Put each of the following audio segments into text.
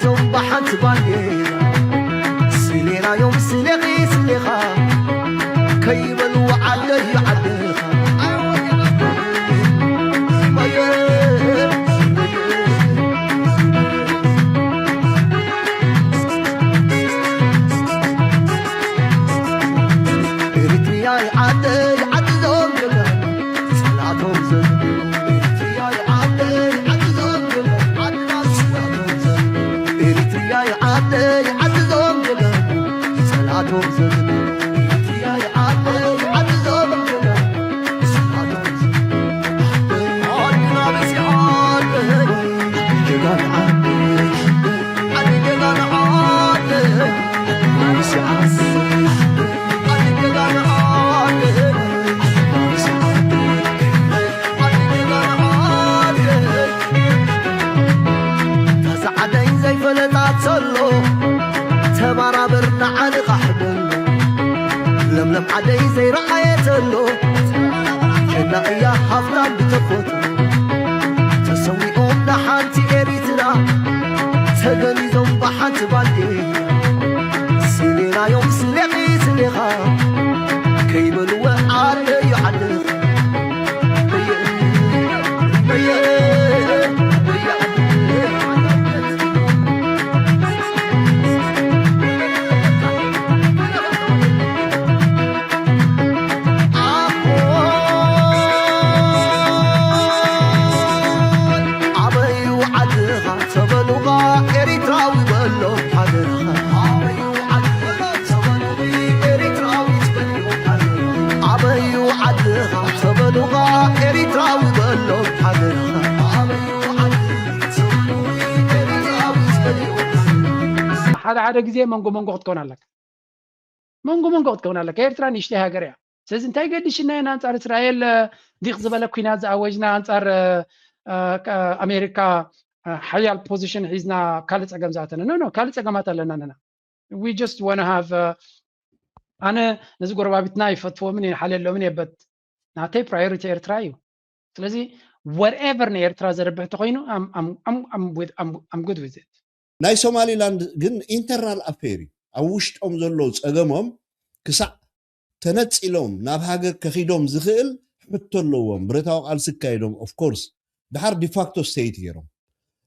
ቶም ብሓንቲ ባንዴራ ስሌናዮም ስሌኺ ስሌኻ ከይበልዎ ዓደይ ዓድኻ። ኤሪትሪያይ ዓደይ ዓዲ ዞም ጀጋኑ ጸላቶም ዘንብሩ። ኤሪትሪያይ ዓደይ ዓዲ ዞም ጀጋኑ ዓድና ጸላቶም ዘንብሩ። ኤሪትሪያይ ዓደይ ዓዲ ዞም ጀጋኑ ጸላቶም ዘንብሩ። ኤሪትሪያይ ዓደይ ዓዲ ዞም ጀጋኑ ጸላቶም ዘንብሩ። ዓድና በዚሓ ዓደይ ጀጋኑ ዓደይ ዛዓደይ ዘይፈለጣ ተሎ ተባራበር ንዓንቓሕ በሎ። ለምለም ዓደይ ዘይረኣየ ተሎ ጀና እያ ሃፍታም ብተፈጥሮ። ተሰዊኦም ንሓንቲ ኤሪትራ ተገኒዞም ብሓንቲ ባንዴራ። ስሌናዮም ስሌኺ ስሌኻ ከይበልወ ዓደዩ ዓደኻ። ኣበዩ ዓድኻ ተበሉኻ ኤሪትራዊ በሎ ሓደርኻ። ኣበዩ ዓድኻ ተበሉኺ ኤሪትራዊ ትበልዮ ሓደርኻ። ኣበዩ ዓድኻ ተበሉኻ ኤሪትራዊ በሎ ሓደርኻ። ኣበዩ ዓድኻ ተበሉኺ ኤሪትራዊ ትበልዮ ሓደርኻ። ሓደ ሓደ ግዜ መንጎ መንጎ ክትከውን ኣለካ። መንጎ መንጎ ክትከውን ኣለካ። ኤርትራ ንእሽተይ ሃገር እያ። ስለዚ እንታይ ገዲሽና ኢና ኣንጻር እስራኤል፣ እ፣ ዲቕ ዝበለ ኲናት ዝኣወጅና፣ ኣንጻር፣ እ፣ እ፣ ከ-፣ ኣሜሪካ፣ እ፣ ሓያል ፖዚሽን ሒዝና ካልእ ጸገም ዝኣተና? ኖ፣ ኖ፣ ካልእ ጸገማት ኣለና ንሕና። We just wanna have, እ፣ ኣነ ነዚ ጎረባቢትና ይፈትዎምን ይሓልየሎምን እየ፣ but ናተይ ፕራዮሪቲ ኤርትራ እዩ። ስለዚ whatever ንኤርትራ ዘርብሕ እንተኾይኑ፣ I'm, I'm, I'm, I'm with, I'm, I'm good with it። ናይ ሶማሊላንድ ግን ኢንተርናል ኣፌር እዩ። ኣብ ውሽጦም ዘሎ ጸገሞም ክሳዕ ተነጺሎም ናብ ሃገር ከኺዶም ዝኽእል ሕቶ ኣለዎም። ብረታዊ ቃልሲ ኣካይዶም፣ ኦፍ ኮርስ፣ ድሓር ዲፋክቶ ስቴት ገይሮም።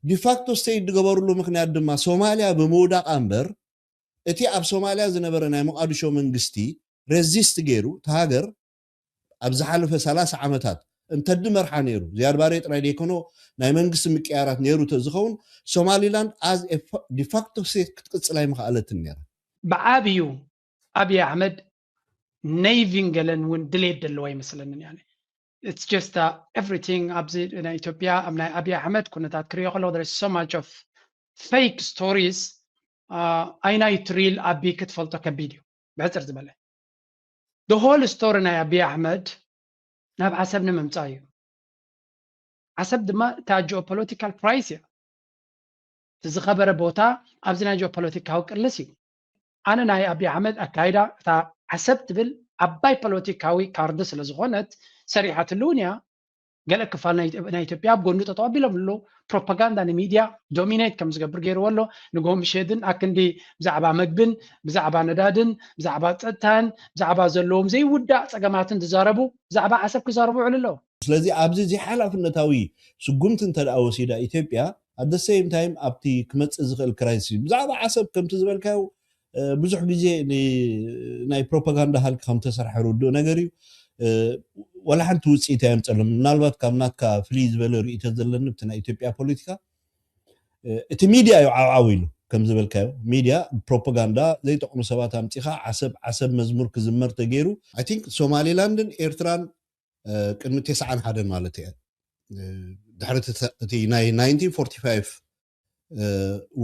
ዲፋክቶ ስቴት ዝገበሩሉ ምኽንያት ድማ ሶማልያ ብምውዳቓ እምበር፣ እቲ ኣብ ሶማልያ ዝነበረ ናይ ሞቓዲሾ መንግስቲ ሬዚስት ገይሩ፣ እቲ ሃገር ኣብ ዝሓለፈ ሰላሳ ዓመታት እንተድመርሓ ነይሩ፣ ዝያድ ባሬ ጥራይ ዘይኮኖ ናይ መንግስቲ ምቅያራት ነይሩ ተዝኸውን፣ ሶማሊላንድ ኣዝ ዲፋክቶ ስቴት ክትቅጽል ኣይምኽኣለትን ነይራ። ብዓብዩ ኣብይ ኣሕመድ ኔቪን ገለን እውን ድሌት ዘለዎ ኣይመስለንን። ያኔ it's just, uh, everything ኣብዚ ናይ ኢትዮጵያ ኣብ ናይ ኣብይ ኣሕመድ ኩነታት ክሪኦ ከለኹ there is so much of fake stories. Uh, ኣይናይ ትሪል ኣቢ ክትፈልጦ ከቢድ እዩ። ብሕፅር ዝበለ the whole story ናይ ኣብይ ኣሕመድ ናብ ዓሰብ ንምምፃእ እዩ። ዓሰብ ድማ እታ ጂኦፖለቲካል ፕራይስ እያ። እቲ ዝኸበረ ቦታ ኣብዚ ናይ ጂኦፖለቲካዊ ቅልስ እዩ። ኣነ ናይ ኣብይ ኣሕመድ ኣካይዳ እታ ዓሰብ ትብል ዓባይ ፖለቲካዊ ካርድ ስለ ዝኾነት ሰሪሓትሉ እውን እያ። ገለ ክፋል ናይ ኢትዮ-፣ ናይ ኢትዮጵያ ኣብ ጎኑ ጠጠው ኣቢሎም ኣለዉ። ፕሮፓጋንዳ ንሚድያ ዶሚኔት ከም ዝገብር ገይርዎ ኣሎ። ንግሆ ምሸትን ኣክንዲ ብዛዕባ መግብን ብዛዕባ ነዳድን ብዛዕባ ጸጥታን ብዛዕባ ዘለዎም ዘይውዳእ ጸገማትን ዝዛረቡ ብዛዕባ ዓሰብ ክዛረቡ ይውዕሉ ኣለዉ። ስለዚ ኣብዚ ዘይሓላፍነታዊ ስጉምቲ እንተ ደኣ ወሲዳ ኢትዮጵያ፣ at the same time ኣብቲ ክመጽእ ዝኽእል ክራይሲስ እዩ። ብዛዕባ ዓሰብ ከምቲ ዝበልካዮ፣ እ፣ ብዙሕ ግዜ ን-፣ ናይ ፕሮፓጋንዳ ሃልኪ ከም ተሰርሐ ርዱእ ነገር እዩ። እ፣ ዋላ ሓንቲ ውጽኢት ኣየምጸሎም። ምናልባት ካብ ናትካ ፍልይ ዝበለ ርእይቶ ዘለኒ፣ ኣብቲ ናይ ኢትዮጵያ ፖለቲካ፣ እ፣ እቲ ሚድያ እዩ ዓውዓው ኢሉ፣ ከም ዝበልካዮ፣ ሚድያ ፕሮፓጋንዳ ዘይጠቕሙ ሰባት ኣምጺኻ፣ ዓሰብ፣ ዓሰብ መዝሙር ክዝመር ተገይሩ። I think ሶማሊላንድን ኤርትራን፣ እ፣ ቅድሚ ተስዓን ሓደን ማለት እየ፣ እ፣ ድሕሪ እቲ፣ እቲ ናይ ናይንቲን ፎርቲ ፋይቭ፣ እ፣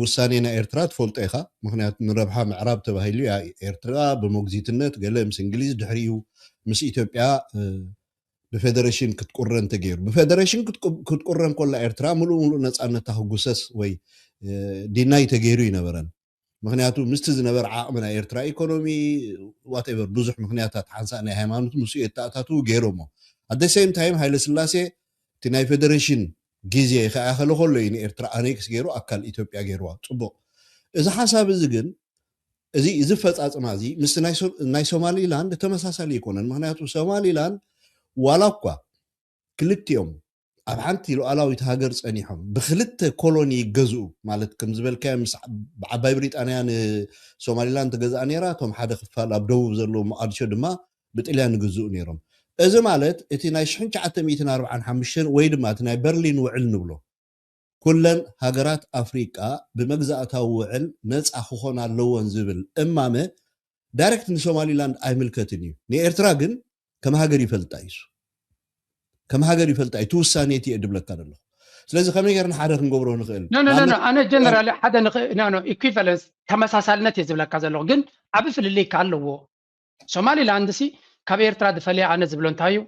ውሳኔ ናይ ኤርትራ ትፈልጦ ኢኻ። ምኽንያቱ ንረብሓ ምዕራብ ተባሂሉ እያ ኤርትራ ብሞግዚትነት ገለ ምስ እንግሊዝ፣ ድሕሪኡ ምስ ኢትዮጵያ፣ እ፣ ብፌደሬሽን ክትቁረን ተገይሩ። ብፌደሬሽን ክትቁ-፣ ክትቁረን ከላ ኤርትራ ምሉእ ምሉእ ነጻነታ ክጉሰስ ወይ፣ እ፣ ዲናይ ተገይሩ ይነበረን። ምኽንያቱ ምስቲ ዝነበረ ዓቕሚ ናይ ኤርትራ ኢኮኖሚ፣ ዋትኤቨር፣ ብዙሕ ምኽንያታት፣ ሓንሳእ ናይ ሃይማኖት ምስኡ የተኣታትዉ ገይሮሞ። At the same time ሃይለ ስላሴ እቲ ናይ ፌደሬሽን ግዜ ከኣኸለ ከሎ እዩ ንኤርትራ ኣኔክስ ገይሩ ኣካል ኢትዮጵያ ገይርዋ። ጽቡቕ። እዚ ሓሳብ እዚ ግን እዚ እዚ ፈጻጽማ እዚ ምስ ናይ ሶ- ናይ ሶማሊላንድ ተመሳሳሊ ኣይኮነን። ምክንያቱ ሶማሊላንድ ዋላ እኳ ክልቲኦም ኣብ ሓንቲ ሉዓላዊት ሃገር ጸኒሖም ብክልተ ኮሎኒ ይገዝኡ ማለት ከም ዝበልካዮ ምስ ብዓባይ ብሪጣንያ ንሶማሊላንድ ትገዝኣ ነይራ፣ እቶም ሓደ ክፋል ኣብ ደቡብ ዘለዉ መቓድሾ ድማ ብጥልያን ይግዝኡ ነይሮም። እዚ ማለት እቲ ናይ ሽሕን ትሽዓተ ሚእትን ኣርባዓን ሓሙሽተን ወይ ድማ እቲ ናይ በርሊን ውዕል ንብሎ ኩለን ሃገራት ኣፍሪቃ ብመግዛእታዊ ውዕል ነፃ ክኾና ኣለወን ዝብል እማመ ዳይሬክት ንሶማሊላንድ ኣይምልከትን እዩ። ንኤርትራ ግን ከም ሃገር ይፈልጣ እዩ። ከም ሃገር ይፈልጣ እዩ። እቲ ውሳኔ እቲ እየ ድብለካ ዘለኹ። ስለዚ ከመይ ገርና ሓደ ክንገብሮ ንኽእል? ኖ ኖ ኖ ኖ፣ ኣነ ጀነራል ሓደ ንኽ- ኖ ኖ ኢኩይቫለንስ ተመሳሳልነት እየ ዝብለካ ዘለኹ፣ ግን ዓቢ ፍልልይ ከ ኣለዎ። ሶማሊላንድ ሲ ካብ ኤርትራ ዝፈልያ ኣነ ዝብሎ እንታይ እዩ?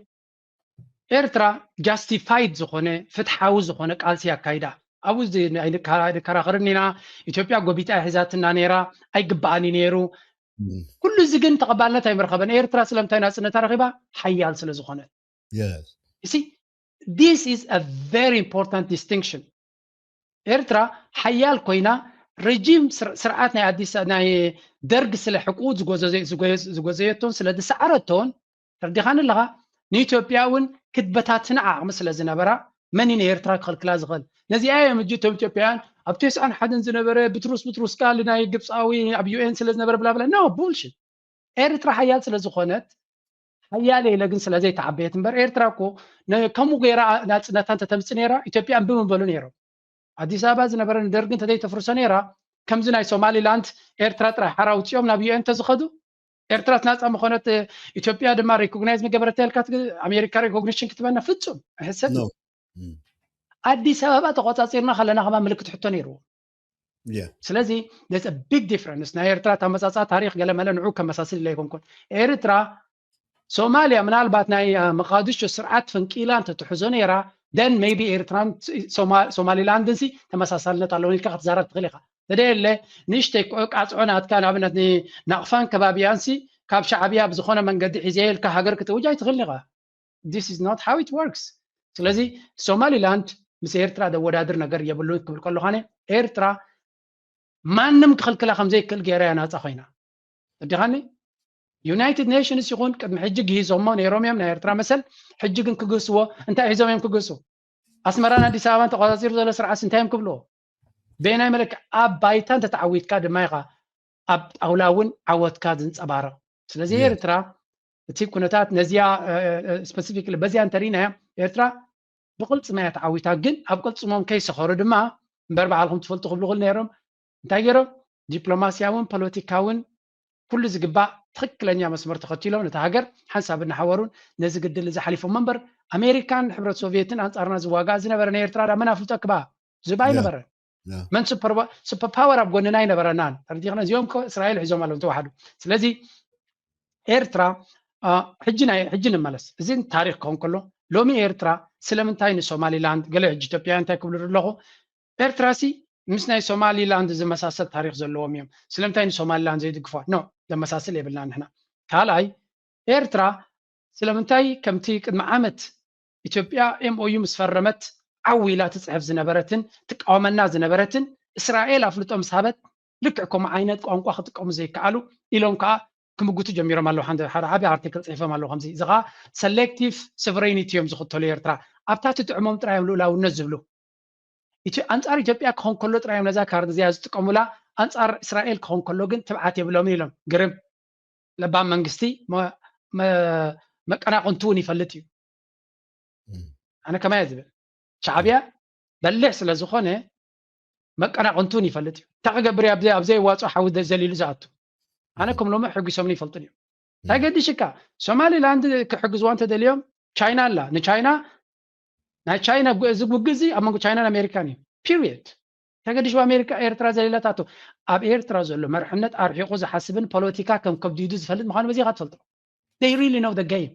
ኤርትራ ጃስቲፋይድ ዝኾነ ፍትሓዊ ዝኾነ ቃልሲ ኣካይዳ ኣብኡ እዚ ናይ- ንከ- ንከራኸርን ኢና። ኢትዮጵያ ጎቢጣ ሒዛትና ነይራ፣ ኣይግባኣን እዩ ነይሩ። ኩሉ እዚ ግን ተቐባልነት ኣይምረኸበን። ኤርትራ ስለምንታይ ናጽነታ ረኺባ? ሓያል ስለ ዝኾነት። Yes. You see, this is a very important distinction. ኤርትራ ሓያል ኮይና ረጂም ስር- ስርዓት ናይ ኣዲስ ናይ ደርግ ስለ ሕቁ ዝጎዘዘ- ዝጎየ- ዝጎዘየቶን ስለ ዝሰዓረቶን ተረዲኻኒ ኣለኻ። ንኢትዮጵያ እውን ክትበታትና ዓቕሚ ስለ ዝነበራ መን እዩ ንኤርትራ ክኽልክላ ዝኽእል? ነዚኣ እዮም እጂ እቶም ኢትዮጵያውያን ኣብ ተስዓን ሓደን ዝነበረ ብትሩስ ብትሩስ ቃል ናይ ግብፃዊ ኣብ ዩኤን ስለ ዝነበረ ብላብላ ኖ ቡልሽት። ኤርትራ ሓያል ስለ ዝኾነት ሓያል ኢለ ግን ስለ ዘይተዓበየት እምበር ኤርትራ እኮ ነ- ከምኡ ገይራ ናፅነታ እንተተምፅ ነይራ ኢትዮጵያ እምቢ ምበሉ ነይሮም። ኣዲስ ኣበባ ዝነበረ ንደርጊ እንተዘይተፍርሶ ነይራ ከምዚ ናይ ሶማሊላንድ ኤርትራ ጥራሕ ሓራ ውፅኦም ናብ ዩኤን ተዝኸዱ ኤርትራ ናፃ ምኾነት ኢትዮጵያ ድማ ሪኮግናይዝ ምገበረት ኢልካ ትግ- ኣሜሪካ ሪኮግኒሽን ክትበና ፍፁም ሕሰብ No. Mm. ኣዲስ ኣበባ ተቆፃፂርና ከለና ከማ ምልክት ሕቶ ነይርዎ። Yeah. ስለዚ there's a big difference ናይ ኤርትራ ተመፃፃ ታሪክ ገለመለ ንዑ ከመሳስል ኢለ ኣይኮንኩን። ኤርትራ ሶማልያ ምናልባት ናይ አ፣ መቃድሾ ስርዓት ፈንቂላ እንተትሕዞ ነይራ then maybe ኤርትራን ሶማ- ሶማሊላንድን ሲ ተመሳሳልነት ኣለዎ ኢልካ ክትዛረብ ትኽእል ኢኻ። ተደየለ ንእሽተይ ቃ- ቃፅዖ ናትካ ንኣብነት ናቕፋን ከባቢያን ሲ ካብ ሻዕብያ ብዝኾነ መንገዲ ሒዘ ኢልካ ሃገር ክትውጅ ኣይትኽእልን ኢኻ። This is not how it works። ስለዚ ሶማሊላንድ ምስ ኤርትራ ዘወዳድር ነገር የብሉን ክብል ከለኹ ኣነ ኤርትራ ማንም ክኽልክላ ከም ዘይክእል ገይራ እያ ናፃ ኮይና። ተረዲኻኒ? ዩናይትድ ኔሽንስ ይኹን ቅድሚ ሕጂ ግሂዞሞ ነይሮም እዮም ናይ ኤርትራ መሰል። ሕጂ ግን ክግህስዎ እንታይ ሒዞም እዮም ክግህሱ? ኣስመራን ኣዲስ ኣበባን ተቆፃፂሩ ዘሎ ስርዓት እንታይ እዮም ክብልዎ? በየናይ መለክዕ? ኣብ ባይታ እንተተዓዊትካ ድማ ኢኻ ኣብ ጣውላ እውን ዓወትካ ዝንፀባረቕ። ስለዚ Yeah. ኤርትራ እቲ ኩነታት ነዚያ ስፐሲፊክ በዚያ እንተሪናያ ኤርትራ ብቅልፅማ እያ ተዓዊታ። ግን ኣብ ቅልፅሞም ከይሰኸሩ ድማ እምበር ባዕልኩም ትፈልጡ ክብሉ ክል ነይሮም እንታይ ገይሮም? ዲፕሎማስያውን ፖለቲካውን ኩሉ ዝግባእ ትኽክለኛ መስመር ተኸቲሎም ነቲ ሃገር ሓንሳብ እናሓወሩን ነዚ ግድል እዚ ሓሊፎም እምበር ኣሜሪካን ሕብረት ሶቪየትን ኣንፃርና ዝዋጋእ ዝነበረ ናይ ኤርትራ ዳ መን ኣፍልጦ ክባ ዝባ Yeah. ኣይነበረን። Yeah. መን ሱፐር ሱፐር ፓወር ኣብ ጎንና ኣይነበረናን። ተረዲኽና እዚኦም እኮ እስራኤል ሒዞም ኣለዉ ተዋሕዱ። ስለዚ ኤርትራ አ፣ ሕጂ ናይ ሕጂ ንመለስ። እዚ ታሪክ ክኸውን ከሎ ሎሚ ኤርትራ ስለምንታይ ንሶማሊላንድ ገለ ሕጂ ኢትዮጵያውያን እንታይ ክብሉ ኣለኹ? ኤርትራ ሲ ምስ ናይ ሶማሊላንድ ዝመሳሰል ታሪክ ዘለዎም እዮም። ስለምንታይ ንሶማሊላንድ ዘይድግፏ? ኖ ዘመሳስል የብልና ንሕና። ካልኣይ ኤርትራ ስለምንታይ ከምቲ ቅድሚ ዓመት ኢትዮጵያ ኤምኦዩ ምስ ፈረመት ዓው ኢላ ትፅሕፍ ዝነበረትን ትቃወመና ዝነበረትን እስራኤል ኣፍልጦ ምስ ሃበት ልክዕ ከምኡ ዓይነት ቋንቋ ክጥቀሙ ዘይከኣሉ ኢሎም ከዓ ክምጉቱ ጀሚሮም ኣለዉ። ሓደ ሓደ ዓብዪ ኣርቲክል ፅሒፎም ኣለዉ ከምዚ እዚ ከዓ ሰሌክቲቭ ሶቨሬኒቲ እዮም ዝኽተሉ ኤርትራ ኣብታ ትጥዕሞም ጥራይ እዮም ልኡላውነት ዝብሉ። ኢትዮ- ኣንፃር ኢትዮጵያ ክኾን ከሎ ጥራይ እዮም ነዛ ካርድ እዚኣ ዝጥቀሙላ ኣንፃር እስራኤል ክኾን ከሎ ግን ትብዓት የብሎምን ኢሎም። ግርም ለባም መንግስቲ መ- መ- መቀናቕንቱ እውን ይፈልጥ እዩ። Mm. ኣነ ከማይ ዝብል ሻዕብያ በሊሕ ስለ ዝኾነ መቀናቕንቱ እውን ይፈልጥ እዩ። እንታይ ክገብር እዩ ኣብዚ ኣብዘይ ዋፅኦ ሓዊ ዘሊሉ ዝኣቱ ኣነ Mhm. ከም ሎሚ ሕጒሶምን ይፈልጡን እዮም። እንታይ Mm. ገዲሽካ ሶማሊላንድ ክሕግዝዋ እንተደልዮም ቻይና ኣላ። ንቻይና ናይ ቻይና ጉ- እዚ ውግእ እዚ ኣብ መንጎ ቻይናን ኣሜሪካን እዩ። ፒሪየድ። እንታይ ገዲሽዋ ኣሜሪካ ኤርትራ ዘሊላታቶ ኣብ ኤርትራ ዘሎ መርሕነት ኣርሒቑ ዝሓስብን ፖለቲካ ከም ከብዲዱ ዝፈልጥ ምዃኑ በዚኻ ትፈልጦ። They really know the game።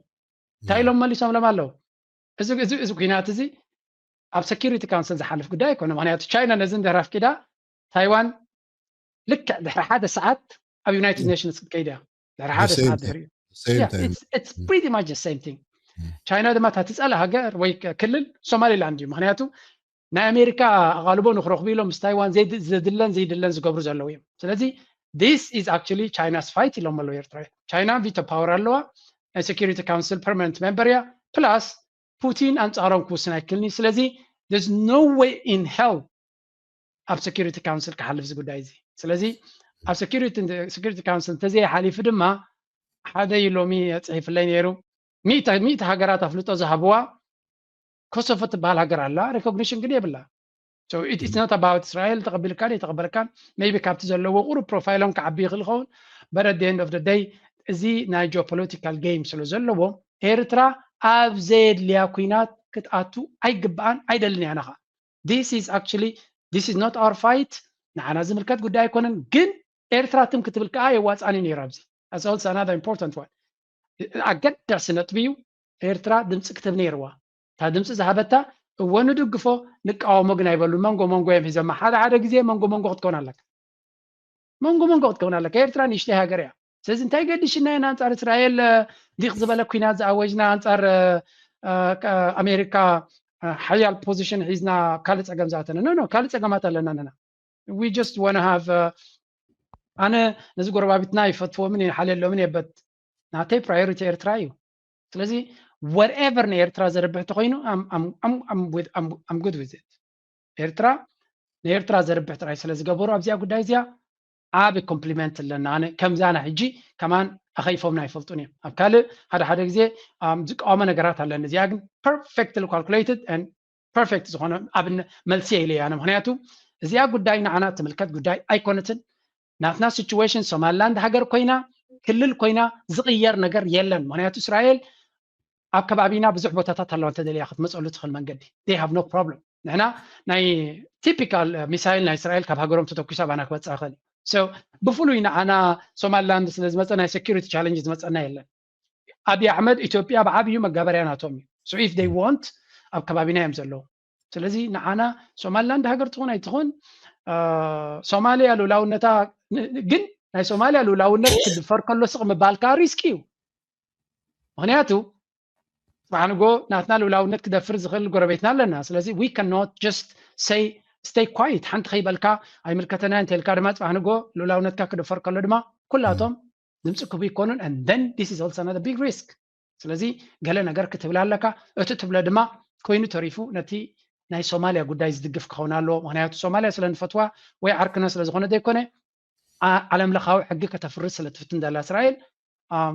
እንታይ ኢሎም መሊሶምሎም ኣለዉ? እዚ እዚ እዚ ኩናት እዚ ኣብ ሴኪሪቲ ካውንስል ዝሓልፍ ጉዳይ ኣይኮነ። ምክንያቱ ቻይና ነዚ እንድሕር ኣፍቂዳ ታይዋን ልክዕ ድሕሪ ሓደ ሰዓት ኣብ ዩናይትድ ኔሽንስ ክትከይድ እያ። ድሕሪ ሓደ The same ሰዓት thing. ድሕሪኡ Same Yeah, time. it's it's pretty much the same thing። ቻይና ድማ እታ ትፀላ ሃገር ወይ ክ- ክልል ሶማሊላንድ እዩ። ምክንያቱ ናይ ኣሜሪካ ኣቓልቦ ንክረኽቡ ኢሎም ምስ ታይዋን ዘድለን ዘይድለን ዝገብሩ ዘለዉ እዮም። ስለዚ this is actually China's fight ኢሎም ኣለዉ ኤርትራ። ቻይና ቪቶ ፓወር ኣለዋ፣ ናይ security council permanent member እያ። ፕላስ ፑቲን ኣንጻሮም ክውስን ኣይክልኒ። ስለዚ there's no way in hell ኣብ security council ክሓልፍ እዚ ጉዳይ እዚ። ስለዚ ኣብ security council እንተዘይሓሊፉ ድማ ሓደ እዩ ሎሚ ጽሒፍለይ ነይሩ። ሚእቲ ሃገራት ኣፍልጦ ዝሃብዋ ኮሶቮ ትበሃል ሃገር ኣላ፣ recognition ግን የብላ። So it's not about እስራኤል ተቐቢልካን የተቐበልካን፣ maybe ካብቲ ዘለዎ ቁሩብ ፕሮፋይሎም ክዓቢ ይኽእል ይኸውን። But at the end of the day እዚ ናይ geopolitical game ስለ ዘለዎ ኤርትራ ኣብ ዘየድልያ ኩናት ክትኣቱ ኣይግብኣን፣ ኣይደልን እያ። ንኻ this is actually this is not our fight። ንዓና ዝምልከት ጉዳይ ኣይኮነን። ግን ኤርትራ ትም ክትብል ከዓ የዋፅኣኒ ነይሩ። ኣብዚ that's also another important one። ኣገዳሲ ነጥቢ እዩ። ኤርትራ ድምፂ ክትህብ ነይርዋ። እታ ድምፂ ዝሃበታ እወ ንድግፎ ንቃወሞ ግን ኣይበሉ። መንጎ መንጎ እዮም ሒዞማ። ሓደ ሓደ ግዜ መንጎ መንጎ ክትከውን ኣለካ። መንጎ መንጎ ክትከውን ኣለካ። ኤርትራ ንእሽተይ ሃገር እያ። ስለዚ እንታይ ገዲሽና ኢና ኣንጻር እስራኤል ዲቕ ዝበለ ኩናት ዝኣወጅና፣ ኣንጻር ኣሜሪካ ሓያል position ሒዝና ካልእ ጸገም ዝኣተና? No no ካልእ ጸገማት ኣለና ነና። We just wanna have ኣነ ነዚ ጎረባቢትና ይፈትዎምን ይሓልየሎምን እየ። But ናተይ priority ኤርትራ እዩ። ስለዚ whatever ንኤርትራ ዘርብሕ ተኮይኑ I'm good with it። ኤርትራ ንኤርትራ ዘርብሕ ጥራይ ስለ ዝገበሩ ኣብዚኣ ጉዳይ እዚኣ ዓቢ compliment ኣለና። ኣነ ከምዛና ሕጂ ከማን ኣኸይፎምና ኣይፈልጡን እዮም። ኣብ ካልእ ሓደ ሓደ ግዜ ዝቃወሞ ነገራት ኣለኒ። እዚኣ ግን perfectly calculated and perfect ዝኾነ ኣብነ መልሲ ኢለ እያ። ምክንያቱ እዚኣ ጉዳይ ንዓና ትምልከት ጉዳይ ኣይኮነትን። ናትና situation ሶማልላንድ ሃገር ኮይና ክልል ኮይና ዝቕየር ነገር የለን። ምክንያቱ እስራኤል ኣብ ከባቢና ብዙሕ ቦታታት ኣለዋ፣ እንተደልያ ክትመፀሉ ትኽእል መንገዲ። They have no problem። ንሕና ናይ typical ሚሳይል ናይ እስራኤል ካብ ሃገሮም ተተኩሳ ባና ክበፅእ ይኽእል። So ብፍሉይ ንዓና ሶማልላንድ ስለ ዝመፀ ናይ security challenge ዝመፀና የለን። ኣብይ ኣሕመድ ኢትዮጵያ ብዓብዩ መጋበርያ ናቶም እዩ። So if they want ኣብ ከባቢና እዮም ዘለዉ። ስለዚ ንዓና ሶማልላንድ ሃገር ትኹን ኣይትኹን ሶማልያ ልኡላውነታ ግን ናይ ሶማልያ ልኡላውነት ክድፈር ከሎ ስቕ ምባል ከዓ risk እዩ። ምክንያቱ ጽባሕ ንጎ ናትና ልኡላውነት ክደፍር ዝኽእል ጎረቤትና ኣለና። ስለዚ we cannot just say stay quiet፣ ሓንቲ ከይበልካ ኣይምልከተና እንተልካ ድማ ጽባሕ ንጎ ልኡላውነትካ ክድፈር ከሎ ድማ ኩላቶም ድምፂ ክቡ ይኮኑን። And then this is also another big risk። ስለዚ ገለ ነገር ክትብል ኣለካ። እቲ ትብሎ ድማ ኮይኑ ተሪፉ ነቲ ናይ ሶማልያ ጉዳይ ዝድግፍ ክኸውን ኣለዎ። ምክንያቱ ሶማልያ ስለ ንፈትዋ ወይ ዓርክና ስለ ዝኾነ ዘይኮነ ዓለም ለኻዊ ሕጊ ከተፍርስ ስለ ትፍትን ዘላ እስራኤል